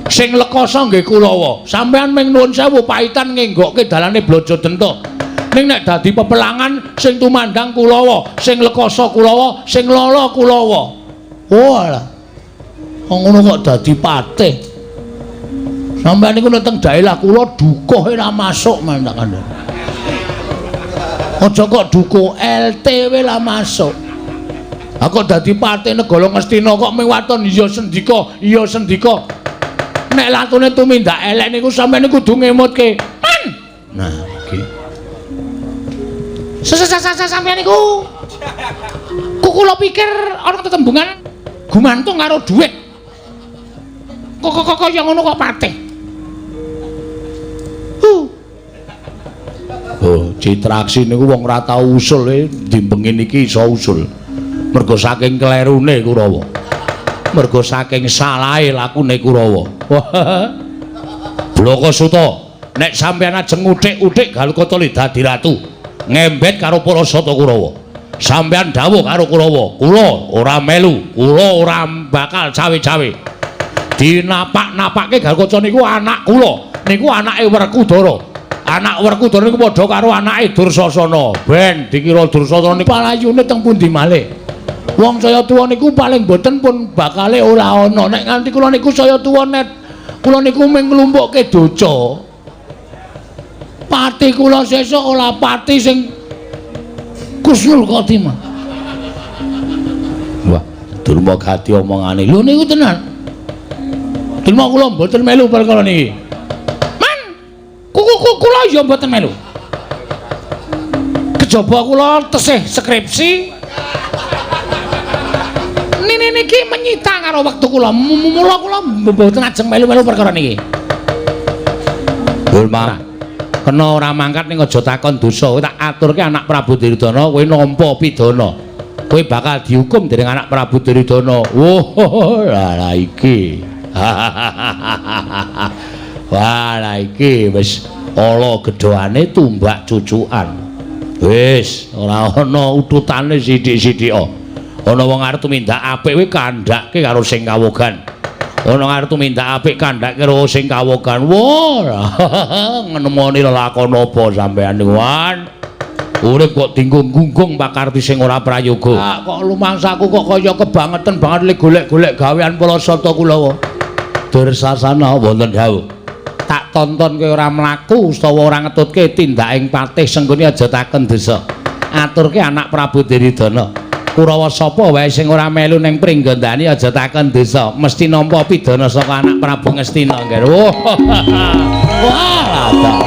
Sing lekoso nggih Kurawa. Sampeyan ming nuwun sewu paitan ngenggokke dalane Blojo Denta. Ning nek dadi pepelangan sing tumandang Kurawa, sing lekoso Kurawa, sing lala Kurawa. Oh alah. Wong ngono kok dadi patih. Sampeyan niku nek teng daerah kula dukuh ora masuk man tak kandhani. Aja kok dukuh LT wae lah masuk. Ha kok dadi patih negara Ngastina kok ming waton iya sendika, iya sendika. Nek latune tumindak elek niku sampeyan niku kudu ngemutke. Man. Nah, iki. Sampeyan niku kula pikir ana tetembungan gumantung karo dhuwit. Kok kaya ngono kok patih. Oh, Citraksi niku wong ora tau usul dimbengin iki iso usul. Mergo saking klerune Kurawa. Mergo saking salahe lakune Kurawa. Blaka Suta, nek sampeyan ajeng uthik-uthik Galukaca dadi ratu, ngembet karo para sata Kurawa. Sampeyan dawuh karo Kurawa, kula ora melu, kula ora bakal cawe-cawe. Dinapak-napake Galukaca niku anak kula, niku anake Werkudara. Anak Werkudara niku padha karo anake Dursasana. Ben dikira Dursasana niku palayune teng pundi malih. Wong saya tuwa niku paling boten pun bakale ora ana. Nek nganti kula niku saya tuwa net, kula niku mung nglumpukke doca. Pati kula sesuk ora pati sing Kusnul Khotimah. Wah, Durma gati omongane. Lho niku tenan. Durma kula mboten melu perkara niki. Man, kula ya mboten melu. Kejaba kula tesih skripsi. Nini niki menyita karo wektu kula. Mula kula mboten ajeng melu-melu perkara niki. Durma, kena ora mangkat ning aja takon dosa. Kowe tak aturke anak Prabu Duryudana, kowe nampa pidana. Kowe bakal dihukum dening anak Prabu Duryudana. Wah, lah iki. Wah, lah iki wis ala gedhoane tumbak cucukan. Wis ora ana ututane sithik-sithik. Ana wong arep tumindak apik kuwi kandhake karo sing kawogan. Ana arep tumindak apik kandhake karo sing kawogan. Wah, ngenemoni lelakon apa sampean niku, Wan? Urip kok dinggung-gunggung pakarti sing ora prayoga. Ah, kok lumangsaku kok kaya kebangetan banget le golek-golek gawean para sata Kulawa. Dursasana wonten dawuh. Tak tonton kowe ora mlaku utawa ora ngetutke tindaking patih Sengkuni aja taken desa. Aturke anak Prabu Duryudana. Kurawa sapa wae sing ora melu ning pringgondani aja takon desa, mesti nampa pidana saka anak Prabu Ngastina. Wah. Wah.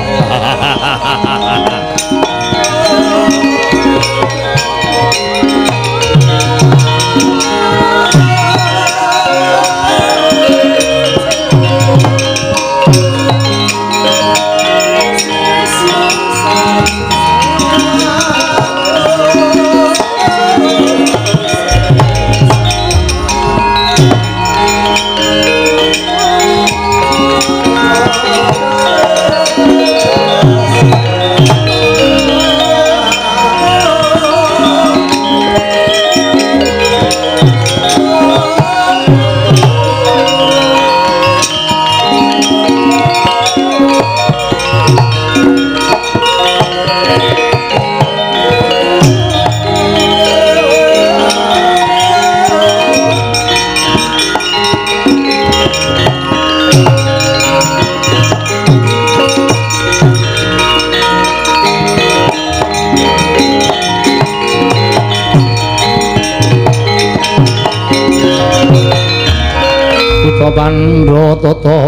Pandha tata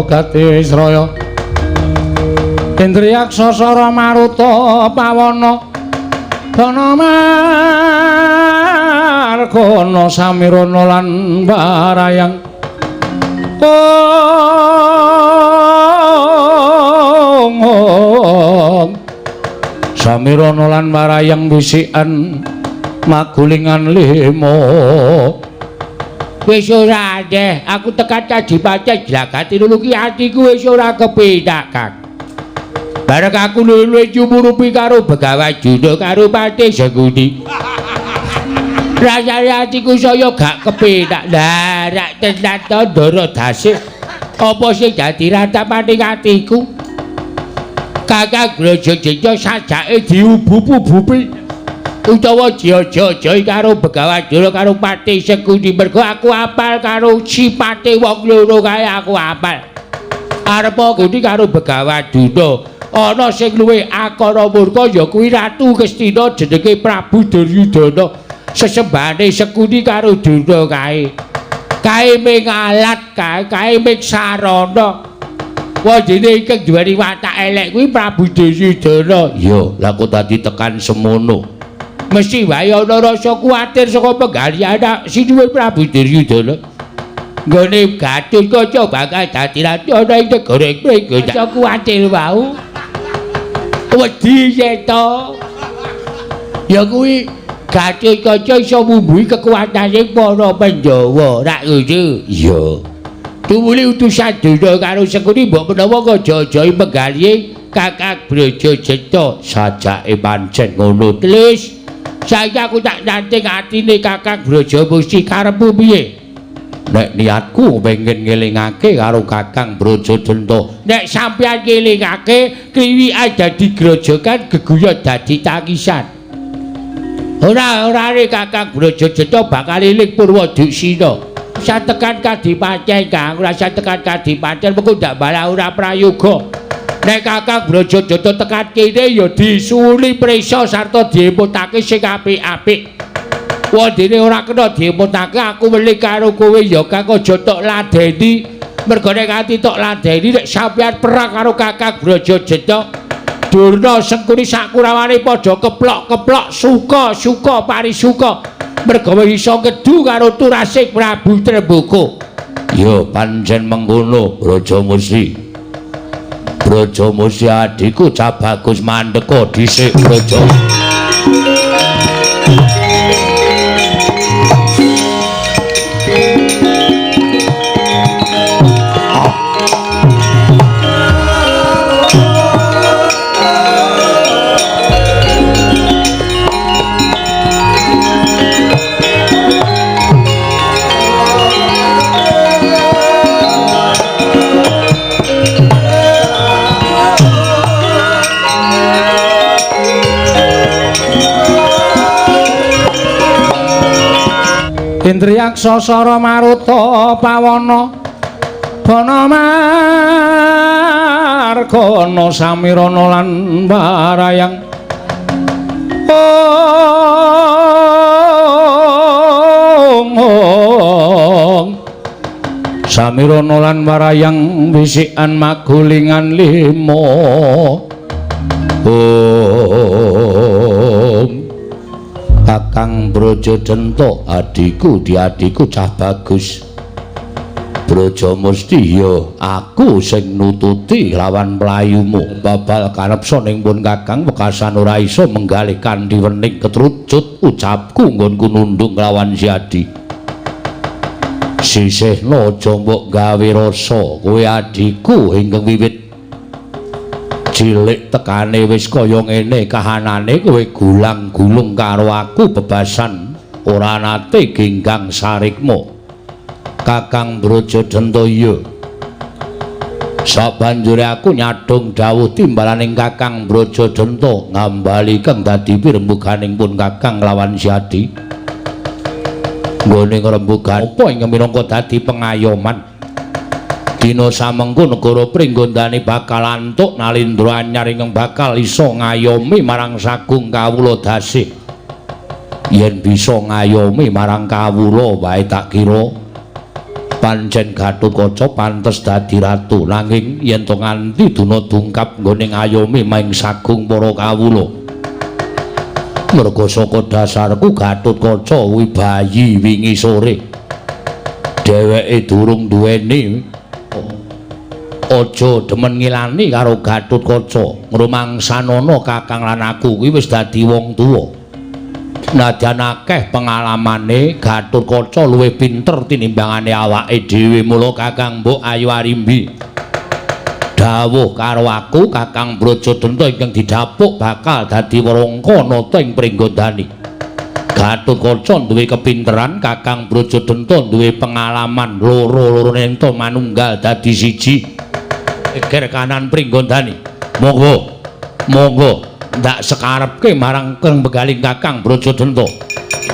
gati sraya Indriyaksa sara maruta pawana dana margana samirana lan barayang ong samirana lan barayang bisikan magulingan limo. Wis ora aneh, aku tekan Kadipaten Jlagati lulu ki atiku wis ora kepenak, Kang. Bareng aku luwe nyumurupi karo Begawan Juna karo Patih Sengkuni. Rasane atiku saya gak kepenak. Lah, rak tenan to Ndara Dasih. Apa sing dadi ratapaning atiku? Kakang Brajajenta sajake diubup-ubupi utawa diaja-ajai karo Begawan Juna karo Patih Sengkuni. Mergo aku apal karo sipate wong loro kae aku apal. Arep kuwi karo Begawan Juna. Ana sing luwih akara murka ya kuwi Ratu Ngastina jenenge Prabu Duryudana. Sesembahane Sengkuni karo Durna kae. Kae ming alat, kae ming sarana. Wondene ingkang duweni watak elek kuwi Prabu Duryudana. Iya, lah kok dadi tekan semono. Mesti wae ana rasa kuwatir saka penggalih anak sinuwun Prabu Duryudana. Nggone Gatotkaca bakal dadi ratu ana ing negara Pringgo. Rasa kuwatir wau. Wedi yen to. Ya kuwi Gatotkaca iso mumbuhi kekuatane para Pandhawa, rak ngono. Iya. Tumuli utusan Durna karo Sengkuni mbok menawa ngaja-ajahi penggalihe Kakang Brajajenta. Sajake pancen ngono. Terus saiki aku tak nanting atine Kakang Brajamusti karepmu piye? Nek niatku pengen ngelingake karo Kakang Brajadenta. Nek sampeyan ngelingake kliwikan dadi grojogan geguyon dadi tangisan. Ora-orane Kakang Brajajenta bakal eling Purwaduksina. Satekan Kadipaten, Kang, ora satekan Kadipaten mengko ndak malah ora prayoga. Nek Kakang Brajajenta tekan kene ya disuwuni prisa sarta diemutake sing apik-apik. Wondene ora kena diemutake aku weling karo kowe ya Kang, aja tok ladeni. Mergo nek ati tok ladeni nek sampeyan perang karo Kakang Brajajenta, Durna Sengkuni sakurawane padha keplok-keplok suka-suka parisuka. Mergo wis iso ngedu karo turasing Prabu Tremboko. Ya pancen mengkono Brajamusti. Brajamusti adhiku cah bagus mandeka dhisik Braja. Indriyaksa sara maruta pawana bana margana samirana lan warayang. Ong ong samirana lan warayang wisikan magulingan lima. Om Kakang Brajadenta adhiku diadhiku cah bagus Brajamusti ya aku sing nututi lawan mlayumu babal kanepsa ning pun Kakang wekasan ora iso menggalih kanthi wening ketrucut ucapku nggonku nundung lawan si adi. Sisihna aja mbok gawe rasa kowe adhiku ingkang wiwit cilik tekane wis kaya ngene kahanane kowe gulang-gulung karo aku bebasan ora nate genggang sarikma. Kakang Brajadenta iya. Sabanjure aku nyadong dawuh timbalaning Kakang Brajadenta ngambali kang dadi pirembuganing pun Kakang lawan si adi. Nggone ngrembugan apa ingkang minangka dadi pengayoman. Dina samengko negara Pringgondani bakal antuk nalindra anyar ingkang bakal iso ngayomi marang sagung kawula dasih. Yen bisa ngayomi marang kawula wae tak kira pancen Gatotkaca pantes dadi ratu, nanging yen to nganti duna dungkap nggone ngayomi maing sagung para kawula. Merga saka dasarku Gatotkaca kuwi bayi wingi sore. Dheweke durung duweni aja demen ngilani karo Gatotkaca. Ngrumangsanana Kakang lan aku kuwi wis dadi wong tuwa. Nadyan akeh pengalamane Gatotkaca luwih pinter tinimbangane awake dhewe. Mula Kakang Mbok Ayu Arimbi dawuh karo aku Kakang Brajadenta ingkang didhapuk bakal dadi warangka nata ing Pringgondani. Gatotkaca duwe kepinteran, Kakang Brajadenta duwe pengalaman, loro-lorone ento manunggal dadi siji. Geger kanan Pringgondani. Monggo, monggo ndak sekarepke marang kang begaling Kakang Brajadenta.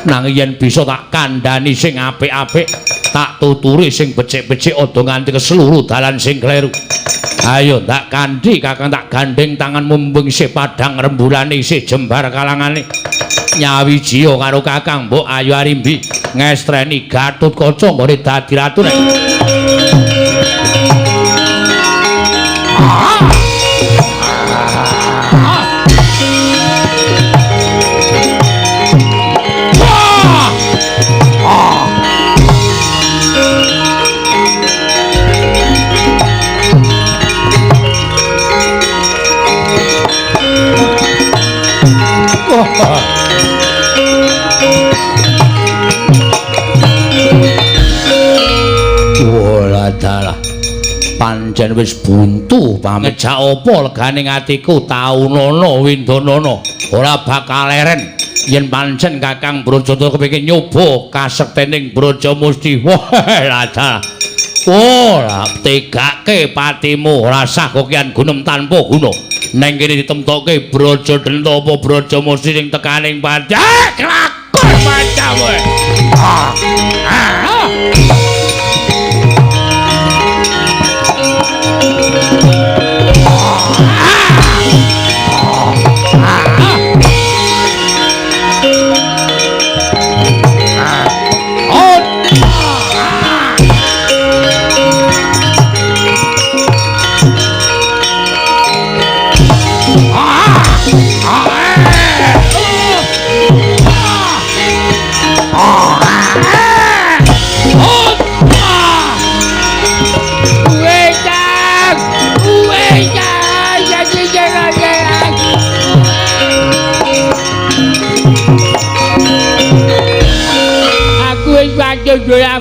Nanging yen bisa tak kandhani sing apik-apik, tak tuturi sing becik-becik, aja nganti keseluruh dalan sing kleru. Ayo ndak kandhi Kakang, tak gandheng tanganmu mumpung isih padhang rembulane isih jembar kalangane. Nyawijiya karo Kakang Mbok Ayu Arimbi ngestreni Gatotkaca nggone dadi ratu. Dalah pancen wis buntu pamit. Ngejak apa legane atiku taunana windanana ora bakal leren yen pancen Kakang Brajadenta kepengin nyoba kasektening Brajamusti. Wah dalah, ora tegake patimu, ora sah kokian gunung tanpa guna. Neng kene ditemtoke Brajadenta apa Brajamusti sing tekaning pati. Kelakon macamu.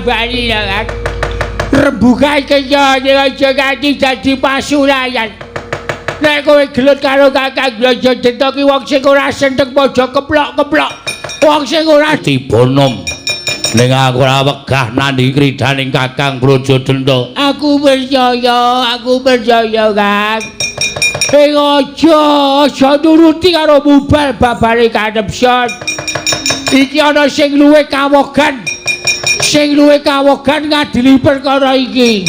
Bali ya kan. Rembukan kaya aja ganti dadi pasulayan. Nek kowe gelut karo Kakang Brajadenta ki wong sing ora seneng padha keplok-keplok. Wong sing ora tiba nom. Ning aku ora wegah nandhingi kridaning Kakang Brajadenta. Aku percaya, Kang. Ing aja nuruti karo mubal babare kanepson. Iki ana sing luwih kawogan. Sing luwih kawogan ngadili perkara iki.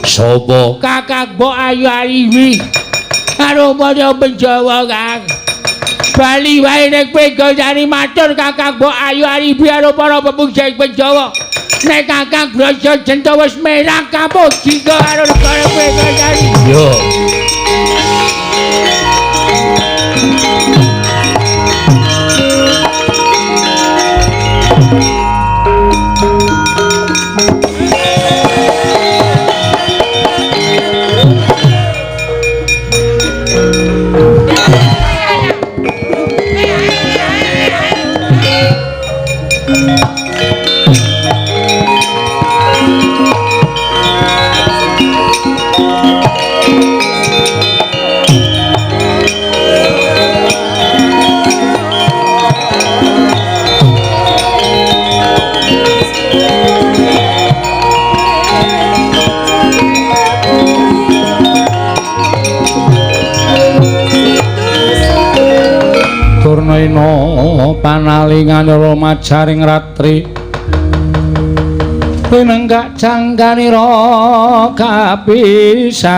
Sapa? Kakang Mbok Ayu Arimbi karo para Penjawa, Kang. Bali wae ning Pringgondani matur Kakang Mbok Ayu Arimbi karo para pemuja Penjawa. Nek Kakang Brajadenta wis merang kampung jingga karo negara Pringgondani. Yo. Durnaina panalingan majaring ratri pinenggak jangganira kapisanan.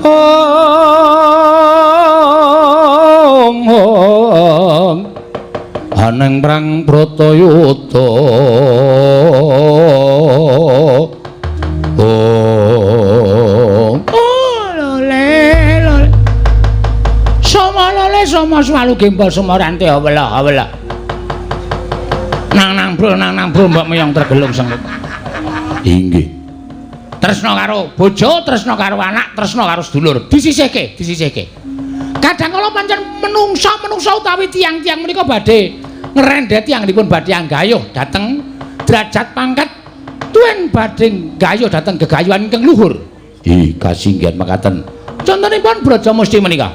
Ong ong aneng prang Bratayuda. Ong Soma swalu gembol sumorante awela awela. Nang nang bro mbok meyong tergelung sengit. Inggih. Tresna karo bojo, tresna karo anak, tresna karo sedulur. Disisihke, disisihke. Kadang kala pancen menungsa-menungsa utawi tiyang-tiyang menika badhe ngrendhet tiyangipun badhe anggayuh dhateng derajat pangkat tuen badhe nggayuh dhateng gegayuhan ingkang luhur. Ih, kasinggihan mekaten. Contonipun Brajamusti menika.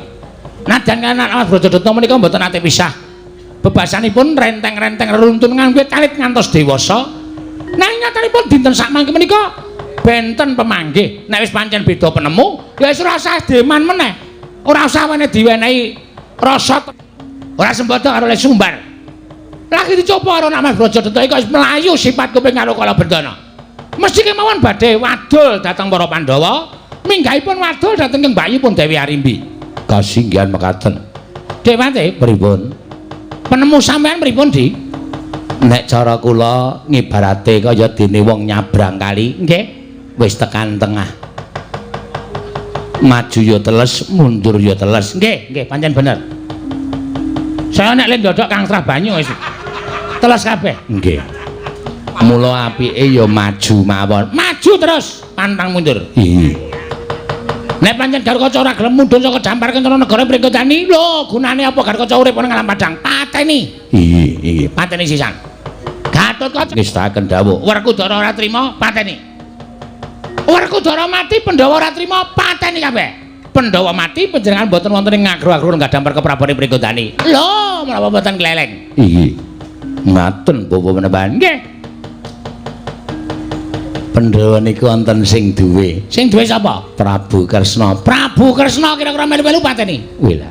Nadyan kaliyan Mas Brajadata menika mboten nate pisah. Bebasanipun renteng-renteng reruntun ngangge talit ngantos dewasa. Nanging nyatanipun dinten sakmangke menika benten pemanggih. Nek wis pancen beda penemu, ya wis ora usah deman meneh. Ora usah wene diwenehi rasa ora sembodo karo le sumbar. Lagi dicoba karo Mas Brajadata iki wis mlayu sifat kuping karo Kalabendana. Mesti kemawon badhe wadul dhateng para Pandhawa, minggahipun wadul dhateng Kang Mbayipun Dewi Arimbi. Kasinggihan mekaten. Dewate pripun? Penemu sampean pripun, Di? Nek cara kula ngibarate kaya dene wong nyabrang kali, nggih, wis tekan tengah. Maju ya teles, mundur ya teles. Nggih, nggih, pancen bener. Saya nek le ndodok Kang Trah banyu wis teles kabeh. Nggih. Mula apike ya maju mawon. Maju terus, pantang mundur. Iya. Nek pancen Garukaca ora gelem mundhun saka Dampar Kencana negara Pringgodani, lho gunane apa Garukaca urip ana ngalam padang? Pateni. Iya, iya, pateni sisan. Gatotkaca ngestaken dawuh. Werkudara ora trima, pateni. Werkudara mati, Pandhawa ora trima, pateni kabeh. Pandhawa mati panjenengan mboten wonten ing ngagro-agro nggah Dampar keprabone Pringgodani. Lho, menapa mboten kleleng? Iya. Ngaten Bapak menembahan. Nggih. Pandhawa niku wonten sing duwe. Sing duwe sapa? Prabu Kresna. Prabu Kresna kira-kira melu-melu pateni. Wih lah.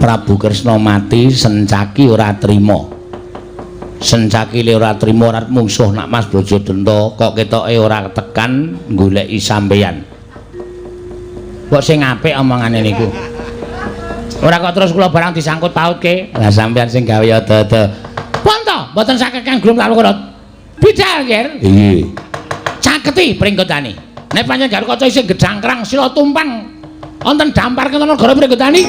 Prabu Kresna mati Sencaki ora trima. Sencaki le ora trima ora mungsuh nak Mas Brajadenta kok ketoke ora tekan goleki sampeyan. Kok sing apik omongane niku. Ora kok terus kula barang disangkut pautke. Lah sampeyan sing gawe ada-ada. Pun to, mboten saged kang glum lalu kula. Bidal, Ger. Iya. Caketi Pringgodani. Nek pancen Garukaca isih gedhangkrang sila tumpang wonten Dampar Kencana negara Pringgodani.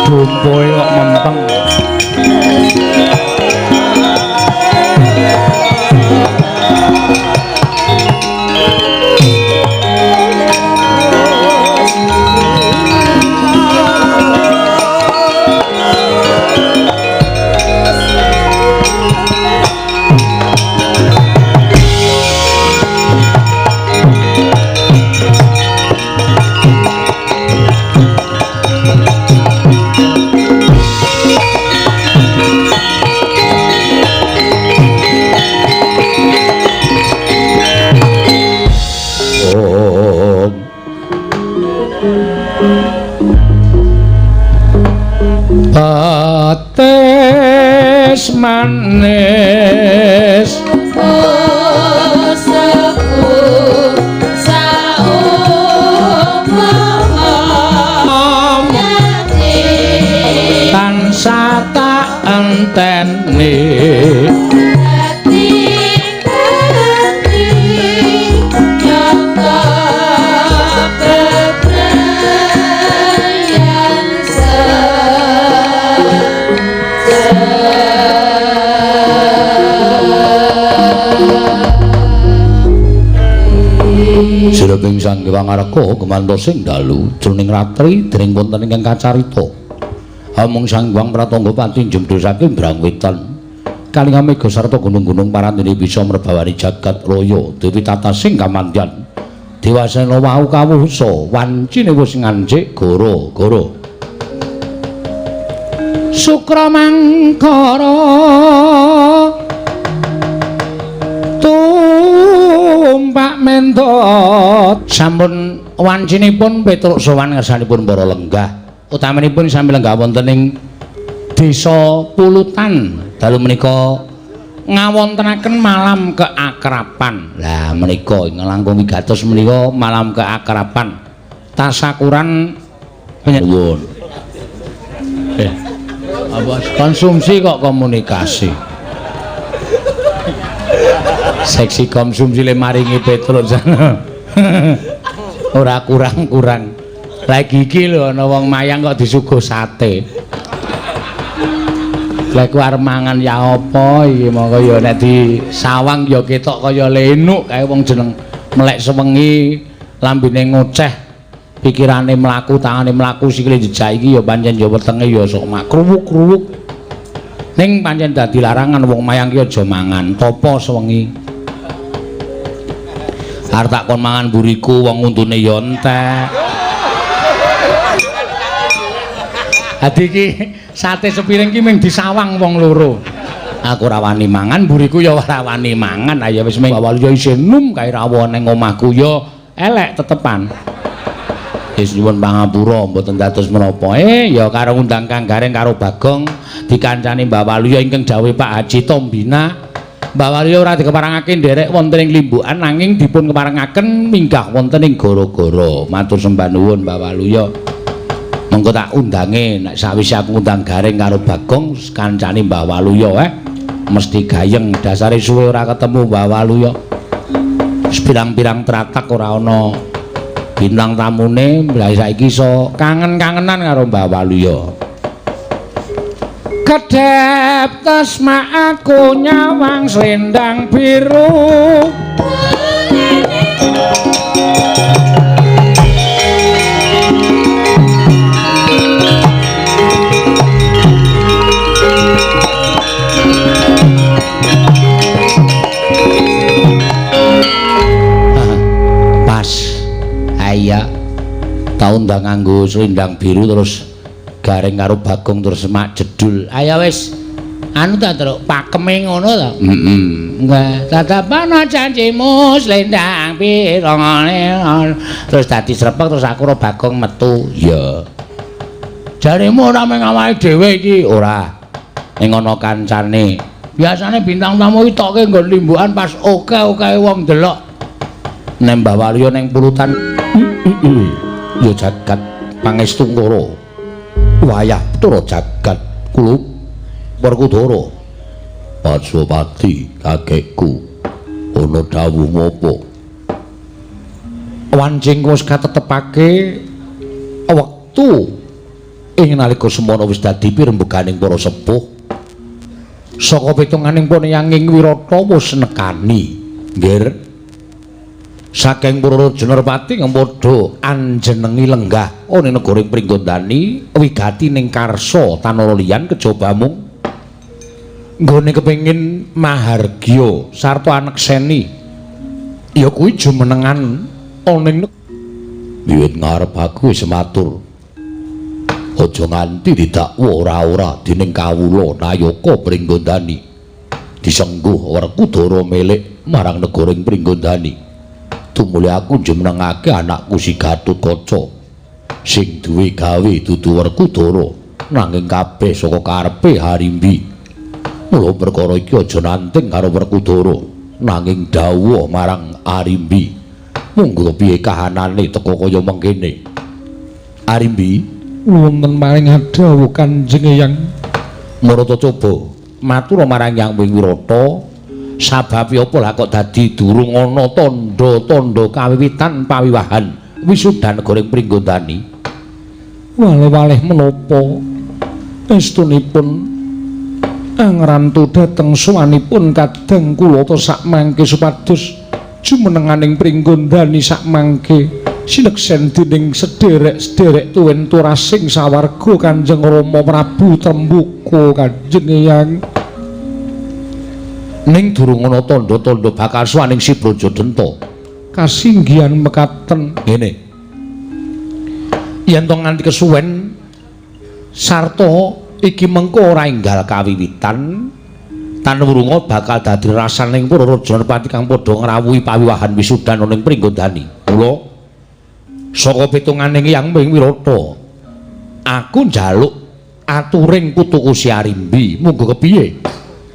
Dumpoe kok mempeng. Pates manis tansah tak enteni. Sireping Sang Hyang Arka gumantos ing dalu jroning ratri dening wonten ingkang kacarita. Amung Sang Hyang Pratangga pati njemdhosake Brang Wetan. Kalinga mega sarta gunung-gunung parandene bisa mrebawani jagat raya dewi tatasing kamandyan. Dewasena wau kawusa wancine wis ngancik goro-goro. Sukra mangkara tumpak mendot. Sampun wancinipun Petruk sowan ngersanipun para lenggah, utamanipun sami lenggah wonten ing Desa Pulutan. Dalu menika ngawontenaken malam keakraban. Lah menika ingkang langkung wigatos menika malam keakraban. Tasakuran penyuwun. Apa konsumsi kok komunikasi. Seksi konsumsi le maringi Petruk. Ora kurang-kurang. Lagi iki lho ana wong mayang kok disuguh sate. Lha ku arep mangan ya apa iki monggo ya nek disawang ya ketok kaya lenuk kae wong jeneng melek sewengi lambene ngoceh pikirane mlaku tangane mlaku sikile jejak iki ya pancen ya wetenge ya sok makruwuk-kruwuk. Ning pancen dadi larangan wong mayang ki aja mangan topo sewengi. Arep tak kon mangan mburiku wong untune ya entek. Dadi iki sate sepiring ki mung disawang wong loro. Aku ora wani mangan, mburiku ya ora wani mangan. Ayo wis mung awal ya isih num kae rawuh ning omahku ya elek tetepan. Wis nyuwun pangapura mboten dados menapa. Ya karo ngundang Kang Gareng karo Bagong dikancani Mbah Waluya ingkang dawuh Pak Haji Tombina. Mbah Waluya ora dikeparangake nderek wonten ing limbukan nanging dipun keparengaken minggah wonten ing gara-gara. Matur sembah nuwun Mbah Waluya. Mengko tak undange nek sawise aku ngundang Gareng karo Bagong kancane Mbah Waluya mesti gayeng dasare suwe ora ketemu Mbah Waluya. Pirang-pirang tratak ora ana bintang tamune, lha saiki iso kangen-kangenan karo Mbah Waluya. Kedhep tesma aku nyawang slendang biru. Pas. Iya. Tau ndang nganggo slendang biru terus Gareng karo Bagong terus mak jedul. Ayo wis anu ta Truk, pakeme ngono ta? Heeh. Nggih, tetepana janjimu slendang biru ngene. Terus dadi srepek terus aku karo Bagong metu. Ya. Jaremu ora mung awake dhewe iki, ora. Ning ana kancane. Biasane bintang tamu iki toke nggon limbukan pas oke-oke wong delok. Nek Mbah Waluya ning pulutan ya jagat pangestu ngoro. Wayah Bathara jagat kulup Werkudara. Pasupati kakekku ana dawuh apa? Wancing wis katetepake wektu ing nalika semana wis dadi pirembuganing para sepuh. Saka pitunganing poneyanging Wirata wis nekani. Nggih. Saking para Raja Nerpati padha anjenengi lenggah ana negara ing Pringgondani wigati ning karsa tanara liyan kejaba mung nggone kepengin mahargya sarta anekseni ya kuwi jumenengan ana ing wiwit ngarep aku wis matur aja nganti didakwa ora-ora dening kawula nayaka Pringgondani disengguh Werkudara milik marang negara ing Pringgondani. Tumuli aku jumenengake anakku si Gatotkaca sing duwe gawe dudu Werkudara nanging kabeh saka karepe Harimbi. Mula perkara iki aja nanting karo Werkudara nanging dawuh marang Arimbi. Monggo piye kahanane teka kaya mengkene. Arimbi, wonten paring dawuh Kanjeng Eyang. Marata coba matur marang Yang Wirata. Sababe apa lah kok dadi durung ana tandha-tandha kawiwitan pawiwahan wisuda negara ing Pringgondani? Waleh-waleh menapa estunipun angrantu dhateng sowanipun kadang kula sakmangke supados jumenenganing Pringgondani sakmangke sineksen dening sederek-sederek tuwin turasing sawarga Kanjeng Rama Prabu Trembuka Kanjeng Eyang. Ning durung ana tandha-tandha bakal sowaning si Brajadenta. Kasinggihan mekaten ngene. Yen to nganti kesuwen sarta iki mengko ora enggal kawiwitan tan wurunga bakal dadi rasaning para raja nerpati kang padha ngrawuhi pawiwahan wisudan ana ing Pringgondani. Mula saka pitunganing Hyang Wirata aku njaluk aturing putuku si Arimbi monggo kepiye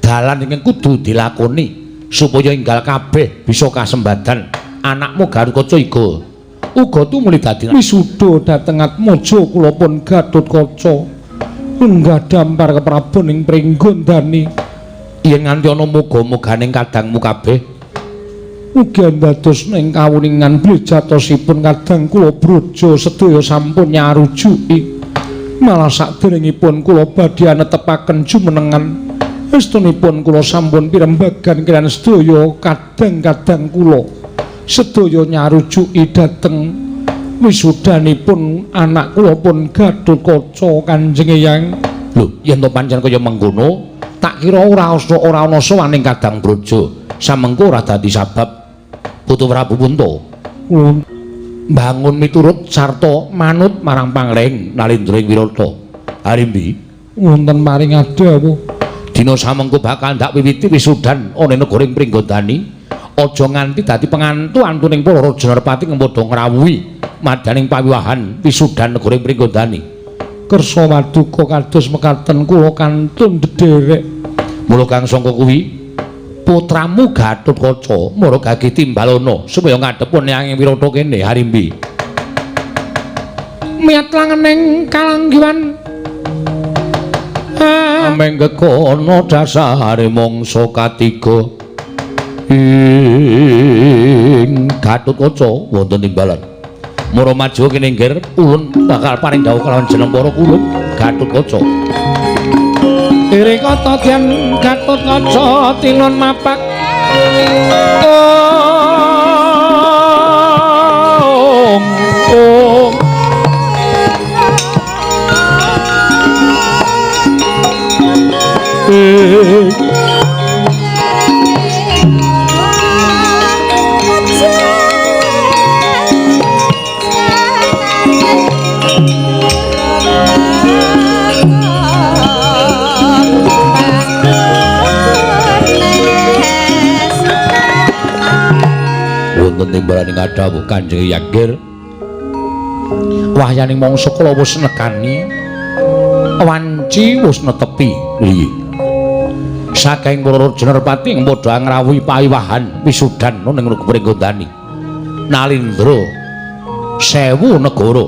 dalan ingkang kudu dilakoni supaya enggal kabeh bisa kasembadan anakmu Gatotkaca uga tumuli dadi wisuda dhateng Atmaja kula pun Gatotkaca lenggah dampar keprabon ing Pringgondani Yen nganti ana muga-muganing kadangmu kabeh mugi dados ing kawuningan bilih jatosipun kadang kula Braja sedaya sampun nyarujuki. Malah saderengipun kula badhe netepaken jumenengan estunipun kula sampun pirembagan kaliyan sedaya kadang-kadang kula sedaya nyarujuki dhateng wisudanipun anak kula pun Gatotkaca Kanjeng Eyang. Lho, yen to pancen kaya mengkono, tak kira ora ana sowan ing kadang Braja. Samengko ora dadi sabab Putu Prabu Punta kula mbangun miturut sarta manut marang pangleng Nalindra ing Wirata. Arimbi wonten paring adhawuh dina samengko bakal ndak wiwiti wisudan ana ing negara Pringgondani. Aja nganti dadi pengantu-antuning para raja nerpati padha ngrawuhi madyaning pawiwahan wisudan negara Pringgondani. Kersa paduka kados mekaten kula kantun dedherek. Mula kang sangka kuwi putramu Gatotkaca mara gage timbalana supaya ngadhep nyang Wirata kene Harimbi. Miyat langening kalanggiwan ameng gekono dasare mangsa katiga ing Gatotkaca wonten timbalan. Mara maju kene nggir ulun bakal paring dawuh kalawan jeneng para kulun Gatotkaca. Iri kata dian Gatotkaca tilon mapak ong ong wonten timbalaning adhawuh Kanjeng Yagir. Wahyaning mangsa kala wis nekani wanci wis netepi. Iya. Saking para raja nerpati ing padha ngrawuhi pawiwahan wisudan ning Pringgondani. Nalindra 1000 negara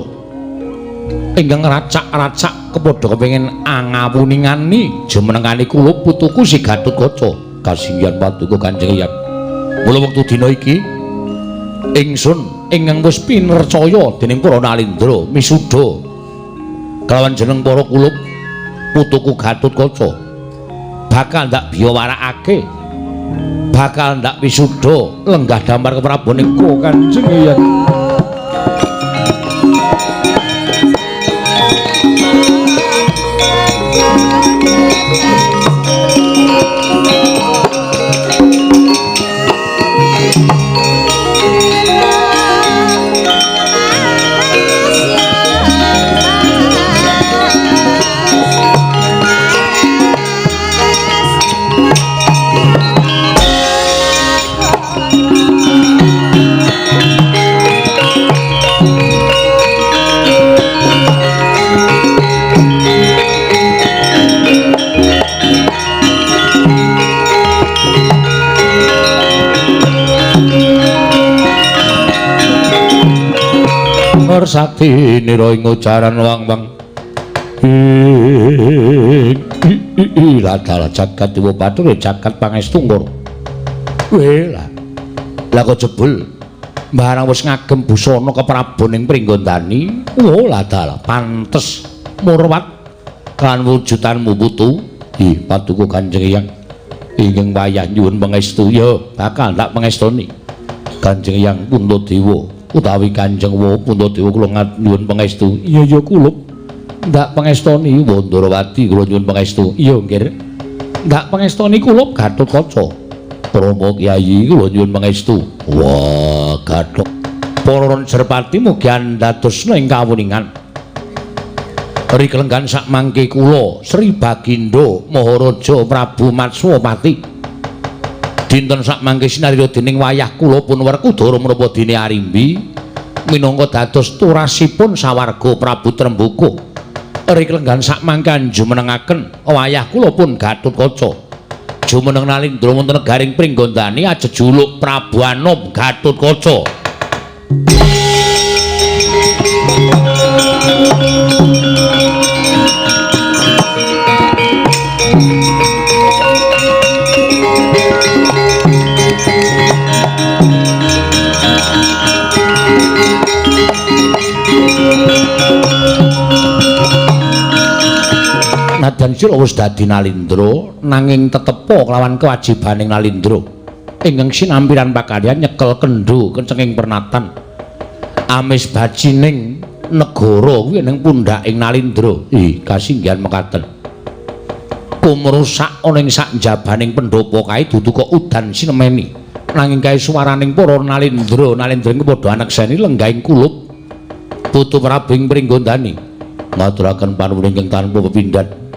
ingkang racak-racak kepadha kepengin angawuningani jumenengane kula putuku si Gatotkaca. Kasinggihan paduka Kanjeng Hyang. Mula wektu dina iki ingsun ingkang wis pinercaya dening para Nalindra misuda kalawan jeneng para kulup putuku Gatotkaca bakal ndak biyawarakake, bakal ndak wisuda lenggah damar keprabon ing Kanjeng Hyang. Sakti nira ing ujaran wang-wang ladal jagat dewa bathara jagat pangestu ngoro. Weh lah. Lah kok jebul barang wis ngagem busana keprabon ing Pringgondani. Oh ladal pantes murwat kan wujudanmu putu. Ih paduka Kanjeng Hyang ingkang wayah nyuwun pangestu ya bakal tak pangestoni. Kanjeng Hyang Puntadewa utawi Kanjeng Wa Puntadewa kula nyuwun pangestu. Iya ya kulup ndak pangestoni Wandarawati kula nyuwun pangestu. Iya nggih. Ndak pangestoni kulup Gatotkaca. Rama Kyai kula nyuwun pangestu. Wah, gathuk. Para Jerpati mugi andadosna ing kawuningan. Riklenggan sakmangke kula Sri Bagindo Maharaja Prabu Matswapati. Dinten sakmangke sinarya dening wayah kula pun Werkudara menapa dene Arimbi minangka dados turasipun sawarga Prabu Tremboko. Riklenggan sakmangke jumenengaken wayah kula pun Gatotkaca. Jumeneng Nalindra wonten negaring Pringgondani ajejuluk Prabu Anom Gatotkaca. Nadyan sira wis dadi Nalindra nanging tetepa kelawan kewajibaning Nalindra ingkang sinampiran pakaryan nyekel kendho kencenging pernatan amis bajining negara kuwi ning pundhaking Nalindra. Ih, kasinggihan mekaten. Kumrusak ana ing sak njabaning pendhapa kae dudu kok udan sinemeni. Nanging kae swaraning para Nalindra, Nalindra iki padha anekseni lenggahing kulup putu Prabu ing Pringgondani. Ngaturaken panuwun ingkang tanpa pepindhan.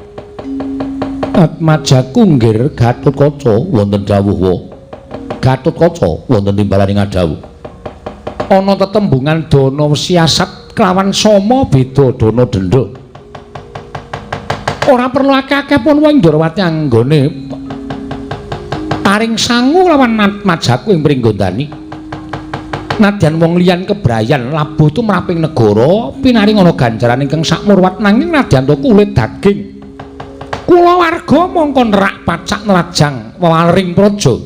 Atmajaku nggir Gatotkaca wonten dawuh wa. Gatotkaca wonten timbalaning adhawuh. Ana tetembungan dana siasat kelawan sama beda dana denda. Ora perlu akeh-akeh pun wong Ndorowati anggone paring sangu lawan Atmajaku ing Pringgondani. Nadyan wong liyan kebrayan labuh tumraping negara pinaring ana ganjaran ingkang sakmurwat nanging nadyan to kulit daging. Kula warga mongko nerak pacak nelajang wewaring praja.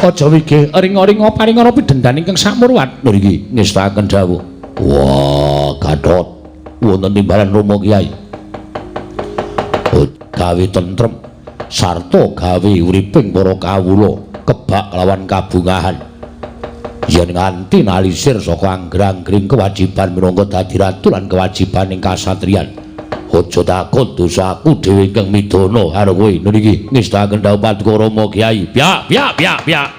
Aja wigih ring-ringa paring ana pidhendan ingkang sakmurwat. Mriki ngestakaken dawuh. Wah, Gatot wonten timbalan Rama Kyai. Gawe tentrem sarta gawe uriping para kawula kebak lawan kabungahan. Yen nganti nalisir saka anggrang-anggring kewajiban minangka dadi ratu lan kewajibaning kasatriyan. Aja takon dosa aku dhewe ingkang midana karo kowe. Niki ngestakaken dawuh Paduka Rama Kyai. Pyak pyak pyak pyak.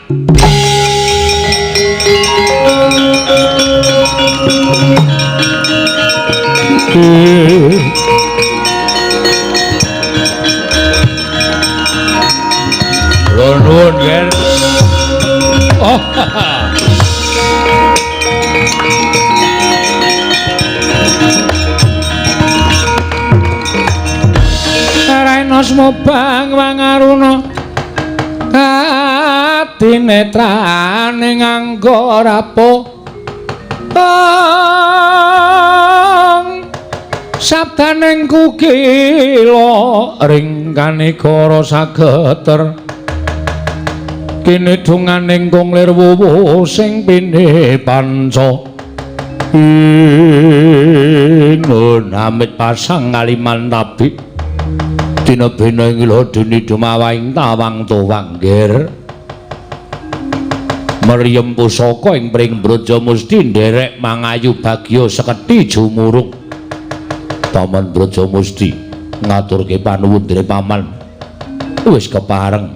Nuwun, Ger. Oh. Raina smobang wangaruna kadinetrane nganggo rapo sabdaning kukila ring kanegara sageter kene dunganing kung lir wuwu sing pine panca ingun amit pasang ngaliman tabik dina bena ing ila dene dumawaing tawang tuwang nggir Meryem pusaka ing pring Braja Musti nderek mangayu bagya seketi jumurung. Paman Braja Musti ngaturke panuwun dene paman wis kepareng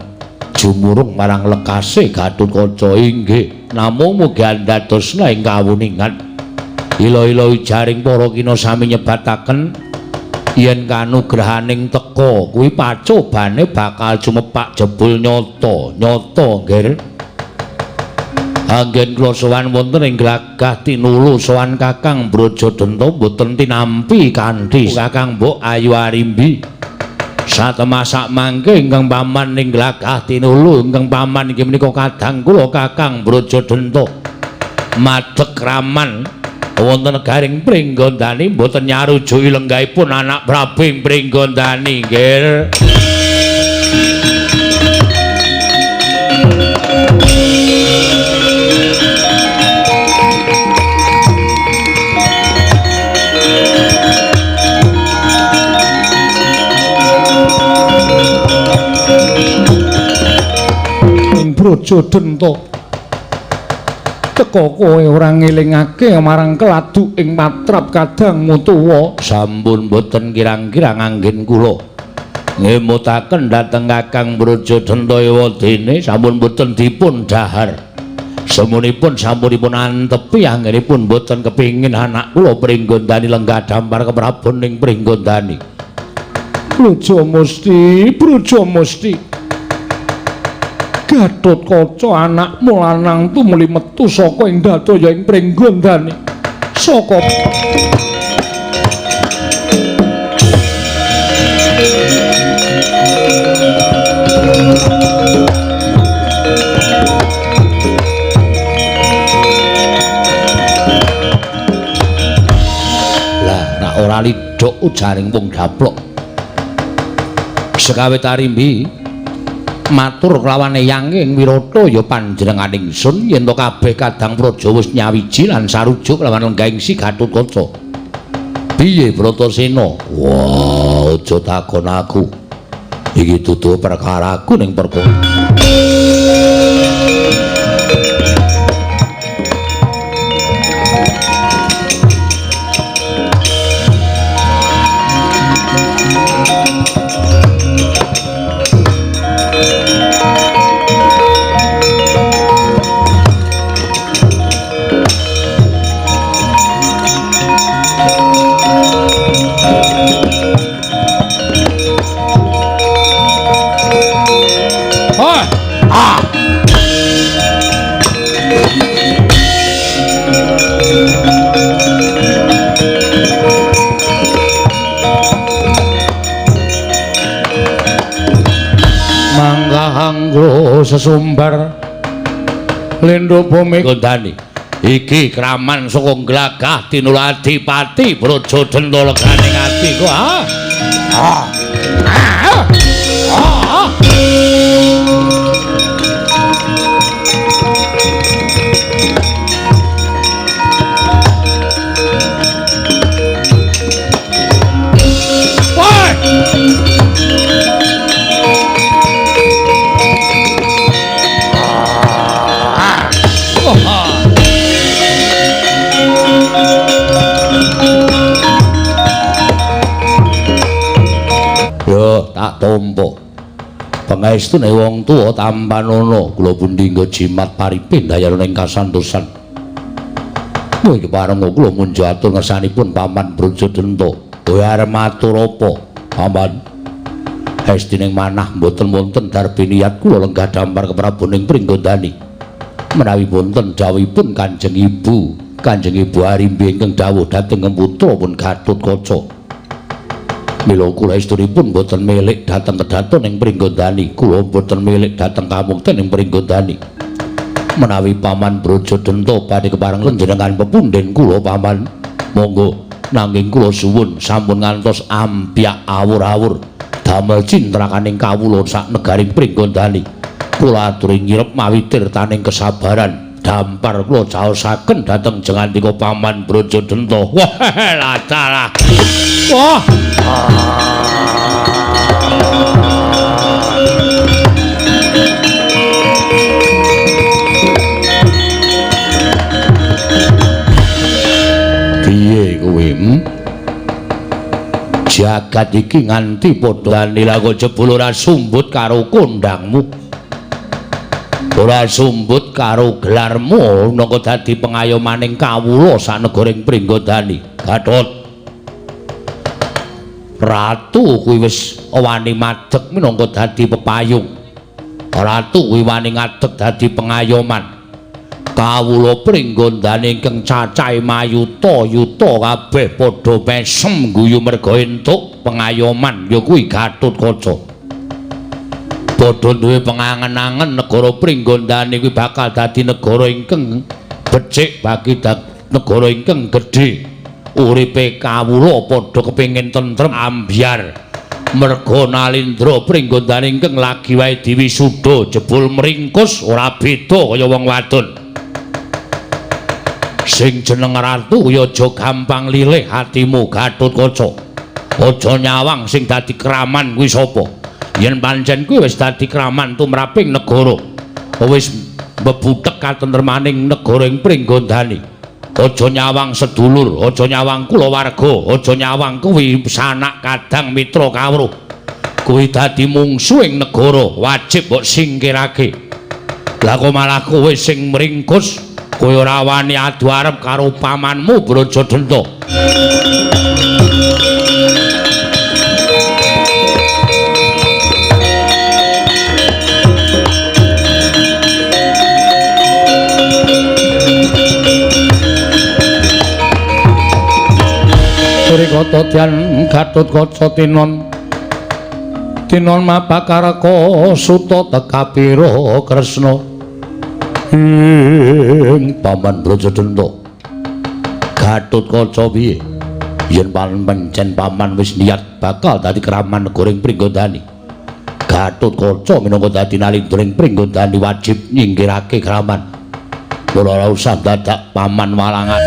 jumurung marang lekase Gatotkaca inggih namung mugi andadosna ing kawuningan. Ila-ila ujaring para kina sami nyebataken yen kanugrahaning teka kuwi pacobane bakal jumepak jebul nyata nyata nggir. Anggen kula sowan wonten ing Glagah Tinulu sowan Kakang Brajadenta mboten tinampi kanthi Kakang Mbok Ayu Arimbi. Satemasak mangke ingkang paman ing Glagah Tinulu ingkang paman inggih menika kadang kula Kakang Brajadenta madhek raman wonten garing Pringgondani mboten nyarujuki lenggahipun anak Prabu ing Pringgondani nggih. Brajadenta teka kowe ora ngelingake marang keladuk ing patrap kadangmu tuwa. Sampun boten kirang-kirang anggen kula ngemutaken dhateng Kakang Brajadenta ewadene sampun boten dipun dhahar. Semunipun sampunipun antepi anggenipun boten kepingin anak kula Pringgondani lenggah dampar keprabon ing Pringgondani. Braja Musti, Braja Musti. Gatotkaca anakmu lanang tumuli metu saka ing dadaya ing Pringgondani. Saka Lah nek ora lidhok ujaring wong gaplok. Sekawit Arimbi matur kelawan eyange ing Wirata ya panjenengan ingsun yen to kabeh kadang praja wis nyawiji lan sarujuk lawan lenggahing si Gatotkaca. Piye Bratasena? Wah, Aja takon aku. Iki dudu perkaraku ning perkara. Sesumbar lindho bumi gondani iki kraman saka glagah tinuladipati Braja Denta legane ati kok ha ha ha. Yo tak tompo. Pangaestune wong tuwa tampanono kula pundi nggo jimat paripin dayana ing kasantosan. Kowe iki pareng kula munjo atur ngersanipun Paman Braja Denta. Kowe arep matur apa, Paman? Estining manah mboten wonten darbe niat kula lenggah dampar keprabon ing Pringgondani. Menawi wonten dawuhipun Kanjeng Ibu, Kanjeng Ibu Arimbi ingkang dawuh dhateng putra pun Gatotkaca. Mila kula estunipun boten milik dhateng kedaton ing Pringgondani, kula boten milik dhateng kamukten ing Pringgondani. Menawi Paman Braja Denta badhe kepareng panjenengan pepunden kula Paman, monggo nanging kula suwun sampun ngantos ampyak awur-awur damel cintrakaning kawula sak negaring Pringgondani. Kula aturi nyirep mawi tirtaning kesabaran dampar kula caosaken dhateng jengantika Paman Braja Denta. Wah, ladalah. Wah. Piye kowe? Jagat iki nganti padha nila kok jebul ora sumbut karo kondangmu. Ora sumbut karo gelarmu nangka dadi pengayomaning kawula sanegaring Pringgondani. Gatot Ratu kuwi wis wani madeg minangka dadi pepayung. Ratu kuwi wani ngadeg dadi pengayoman. Kawula Pringgondani ingkang cacahe mayuta-yuta kabeh padha mesem guyu merga entuk pengayoman ya kuwi Gatotkaca. Padha duwe pengangen-angen negara Pringgondani kuwi bakal dadi negara ingkang becik bagi negara ingkang gedhe. Uripe kawula padha kepengin tentrem ambyar merga Nalindra Pringgondani ingkang lagi wae diwisuda jebul mringkus ora beda kaya wong wadon. Sing jeneng ratu ya aja gampang lilih hatimu Gatotkaca. Aja nyawang sing dadi kraman kuwi sapa. Yen pancen kuwi wis dadi kraman tumraping negara, wis mbebutek katentremaning negara ing Pringgondani. Aja nyawang sedulur, aja nyawang kulawarga, aja nyawang kuwi sanak kadang mitra kawruh. Kuwi dadi mungsuh ing negara, wajib mbok singkirake. Lah kok malah kowe sing mringkus, kowe ora wani adu arep karo pamanmu Braja Denta. Rikata dyan Gatotkaca tinon tinon mapakaraka suta tekapira Kresna ing Paman Braja Denta. Gatotkaca piye yen pancen paman wis niat bakal dadi kraman negara ing Pringgondani? Gatotkaca minangka dadi Nalindra ing Pringgondani wajib nyingkirake kraman. Ora ora usah dadak paman walangan.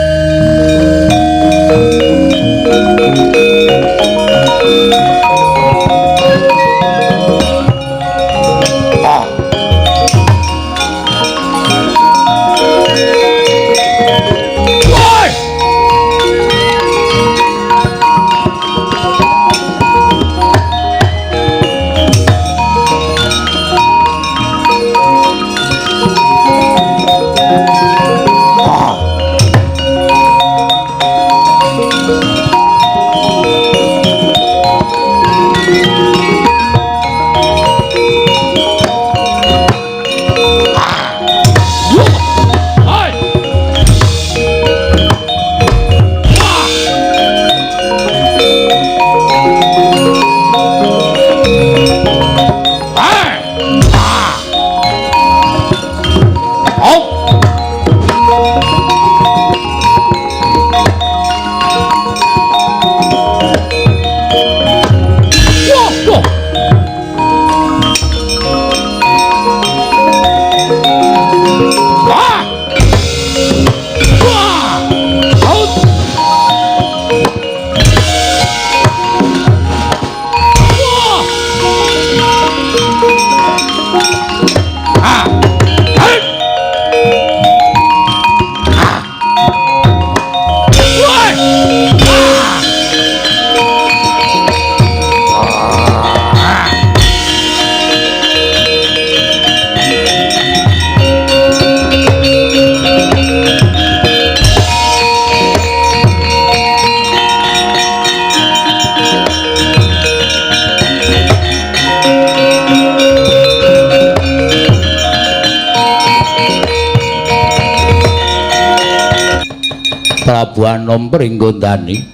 Prabu Anom Pringgondani.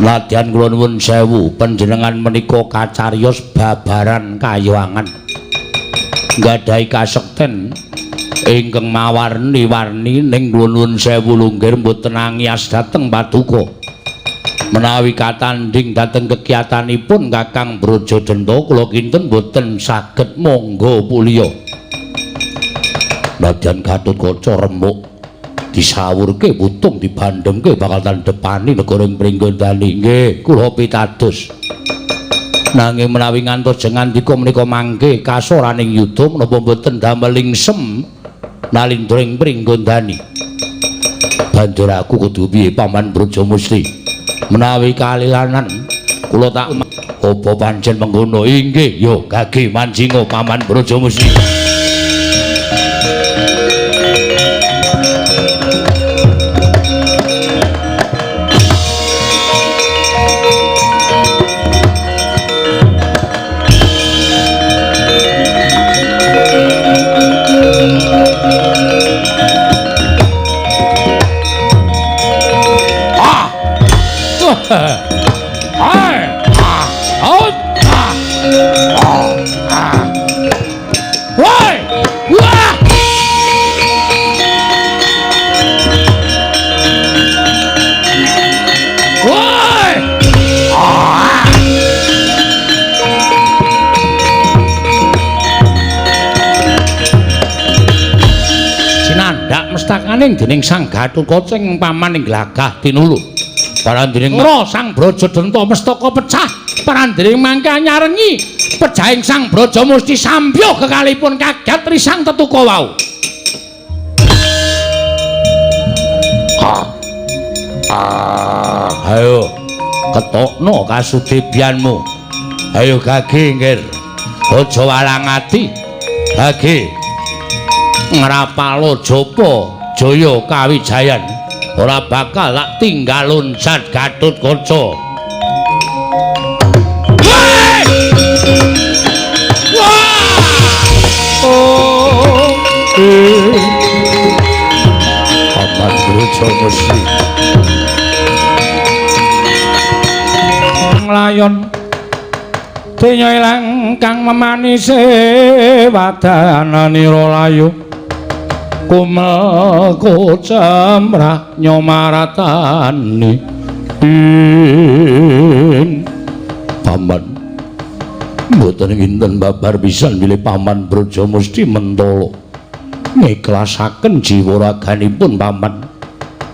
Nadyan kula nuwun sewu, panjenengan menika kacariyos babaran kayangan. Nggadahi kasekten ingkang mawarni-warni ning kula nuwun sewu lunggir mboten angias dhateng paduka. Menawi katandhing dhateng kekiyatanipun Kakang Brajadenta kula kinten mboten saged monggo puliya. Nadyan Gatotkaca remuk disawurke putung dibandhengke bakal tandhepani negara ing Pringgondani. Nggih, kula pitados. Nanging menawi ngantos jengandika menika mangke kasoraning yuda menapa mboten damel lingsem nalindra ing Pringgondani. Banjur aku kudu piye Paman Brajamusti? Menawi kalilanan kula tak apa pancen mengkono? Inggih, yo gage manjinga Paman Brajamusti. Mestakane dening Sang Gatotkaca ing paman ing glagah tinulu. Parandening ora Sang Brajadenta mestaka pecah, parandening mangke nyarengi pejahing Sang Brajamusti sambya kekalipun kaget risang tetuka wau. Ayo ketokno kasudibyanmu. Ayo gage nggir. Aja walang ati. Gage. Ngrapalo japa jaya kawijayan ora bakal lak tinggal loncat Gatotkaca. Paman Brajamusti nglayon denya ilang kang memanise wadananira layu kumel kocemrah nyomaratani. Paman mboten nginten babar pisan bilih Paman Brajamusti mentala ngiklasaken jiwa raganipun Paman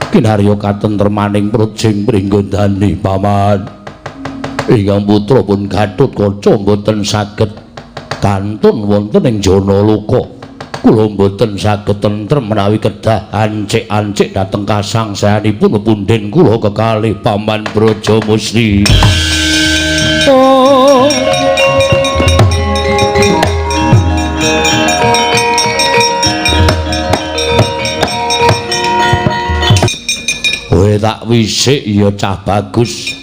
kinarya katentremaning projing Pringgondani. Paman ingkang putra pun Gatotkaca mboten saged kantun wonten ing Janaloka. Kula mboten saged tentrem menawi kedah ancik-ancik dhateng kasangsayanipun punden kula kekalih Paman Brajamusti. Oh. Kowe tak wisik ya cah bagus.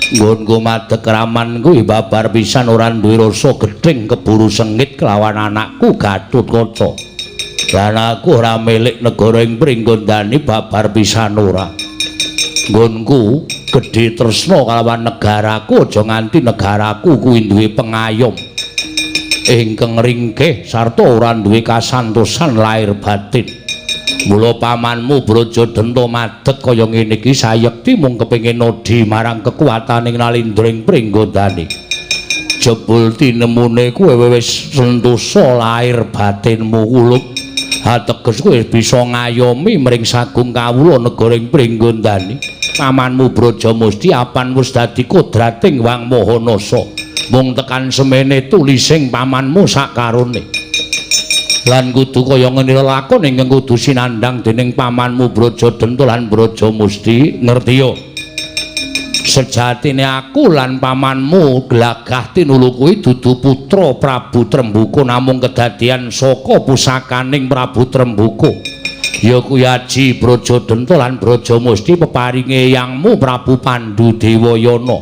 Nggonku madeg raman kuwi babar pisan ora duwe rasa gething keburu sengit kelawan anakku Gatotkaca. Lan aku ora milik negara ing Pringgondani babar pisan ora. Nggonku gedhe tresna kelawan negaraku, aja nganti negaraku kuwi duwe pengayom ingkang ringkih sarta ora duwe kasantosan lahir batin. Mula pamanmu Brajadenta madeg kaya ngene iki sayekti mung kepengin nodhi marang kekuataning nalindra ing Pringgondani. Jebul tinemune kowe wis sentosa lahir batinmu kulup. Ateges kowe bisa ngayomi mring sagung kawula negara ing Pringgondani. Pamanmu Brajamusti apan wis dadi kodrating Wang Mahanasa. Mung tekan semene tulising pamanmu sakarone. Lan kudu kaya ngene lakon ingkang kudu sinandhang dening pamanmu Brajadenta lan Brajamusti, ngerti yo? Sejatine aku lan pamanmu Glagah Tinulu kuwi dudu putra Prabu Trembuka, namung kedadian saka pusakaning Prabu Trembuka. Ya kuwi Aji Brajadenta lan Brajamusti peparinge eyangmu Prabu Pandu Dewayana.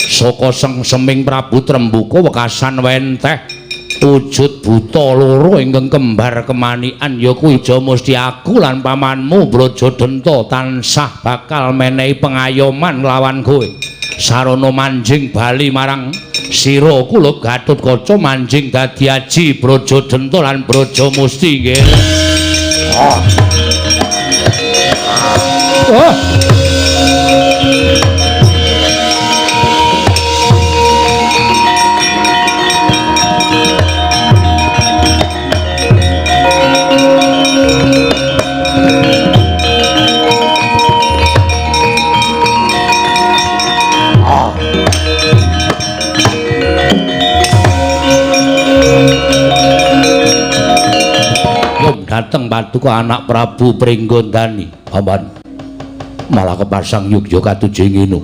Saka sengseming Prabu Trembuka wekasan wenteh Wujud buta loro ingkang kembar kemanikan ya kuwi Brajamusti aku lan pamanmu Brajadenta tansah bakal menehi pengayoman lawan kowe. Sarana manjing bali marang sira kula Gatotkaca manjing dadi aji Brajadenta lan Brajamusti nggih. Oh. Dateng paduka anak Prabu Pringgondani, paman. Malah kepasang yugya katujenginu.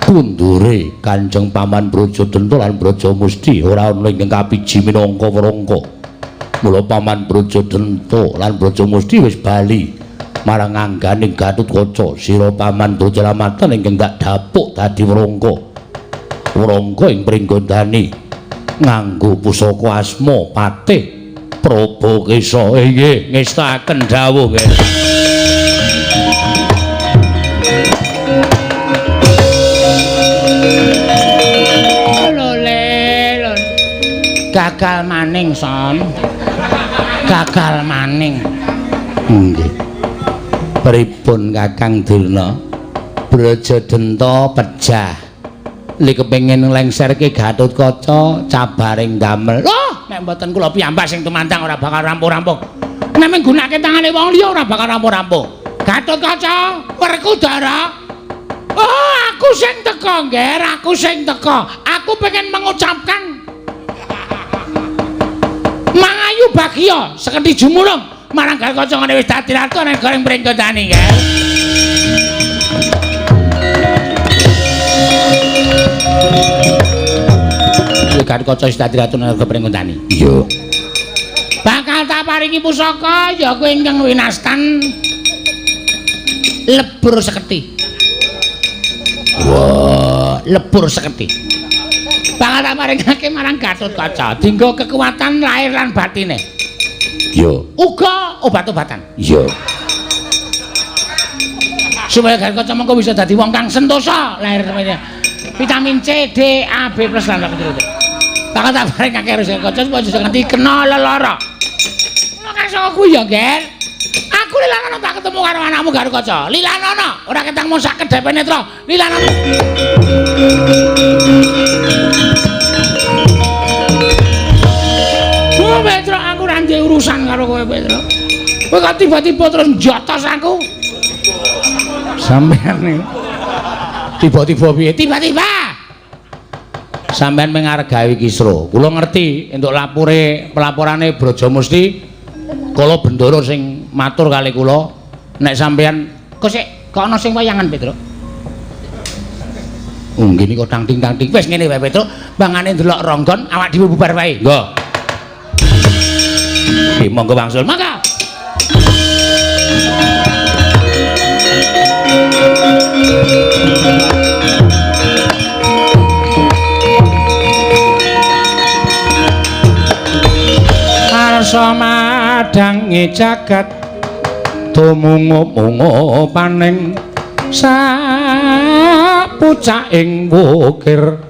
Kundure Kanjeng Paman Brajadenta lan Brajamusti ora ana ingkang kapiji minangka wrangka. Mula Paman Brajadenta lan Brajamusti wis bali marang angganing Gatotkaca. Sira Paman Brajalamatan ingkang tak dapuk dadi wrangka. Wrangka ing Pringgondani nganggo pusaka asma patih Probokesa. Nggih, ngestakaken dawuh nggih. Lho le, lho. Gagal maning, Son. Gagal maning. Nggih. Pripun Kakang Durna? Brajadenta pejah. Li kepengin lengserke Gatotkaca cabaring damel. Oh, nek mboten kula piyambak sing tumandang ora bakal rampung-rampung. Nek menggunakake tangane wong liya ora bakal rampung-rampung. Gatotkaca, Werkudara. Oh, aku sing teka, Ngger, aku sing teka. Aku pengen mengucapkan mangayu bagya sekedhi jumulung marang Gatotkaca ngene wis dadi ratu nek goreng Pringgondani, Ngger. Gatotkaca wis dadi ratu nang Pringgondani. Iya. Bakal tak paringi pusaka ya kuwi ingkang winastan lebur seketi. Wah, lebur seketi. Bakal tak paringake marang Gatotkaca dinggo kekuatan lahir lan batine. Iya. Uga obat-obatan. Iya. Supaya Gatotkaca mengko bisa dadi wong kang sentosa lahir semuanya. Vitamin C, D, A, B plus lan piturute. Bakal tak paringake karo Gatotkaca supaya aja nganti kena lelara. Kula kang saka kuwi ya, Ger. Aku lilanono tak ketemu karo anakmu Gatotkaca. Lilanono, ora ketang mung sak kedhepe netra. Lilanono. Oh, Petro, aku ora ndek urusan karo kowe, Petro. Kowe kok tiba-tiba terus njotos aku. Sampeyan niku tiba-tiba piye? Tiba-tiba sampeyan menghargai Kisra. Kula ngerti entuk lapore pelaporane Brajamusti kala bendara sing matur kali kula nek sampeyan kok sik kok ana sing wayangan Petro. Nggih niku tangting-tangting. Wis ngene wae Petro, bangane ndelok ronggon awak dhewe bubar wae. Nggo. Nggih monggo wangsul. Monggo. Arsa madangi jagat tumungu-mungu paning sapucaking wukir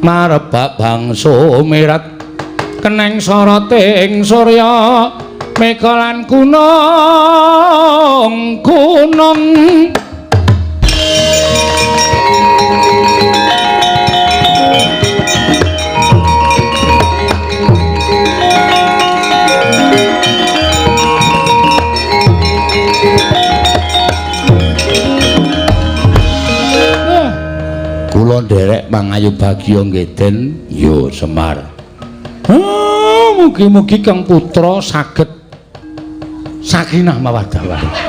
marebak bangsa mirat keneng soroting surya mega lan gunung gunung. Kula nderek mangayu bagya nggih Den. Yo Semar. Mugi-mugi Kang Putra saged sakinah mawaddah warahmah.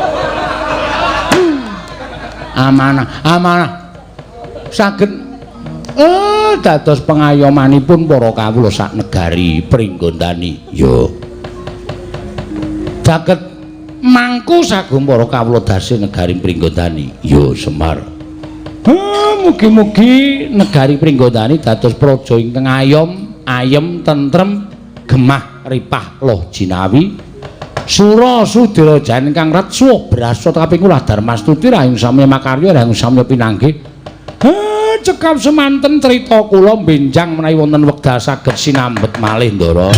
Amanah, amanah. Saged dados pengayomanipun para kawula sak negari Pringgondani. Yo. Saged mangku sagung para kawula dase negari Pringgondani. Yo Semar. Mugi-mugi negari Pringgondani dados praja ingkang ayom, ayem tentrem gemah ripah loh jinawi. Sura sudira jayan kang retsuh brasa kaping kula Darmastuti rahing samya makarya rahing samya pinanggih. Cekap semanten crita kula benjang menawi wonten wekdal saged sinambet malih Ndara.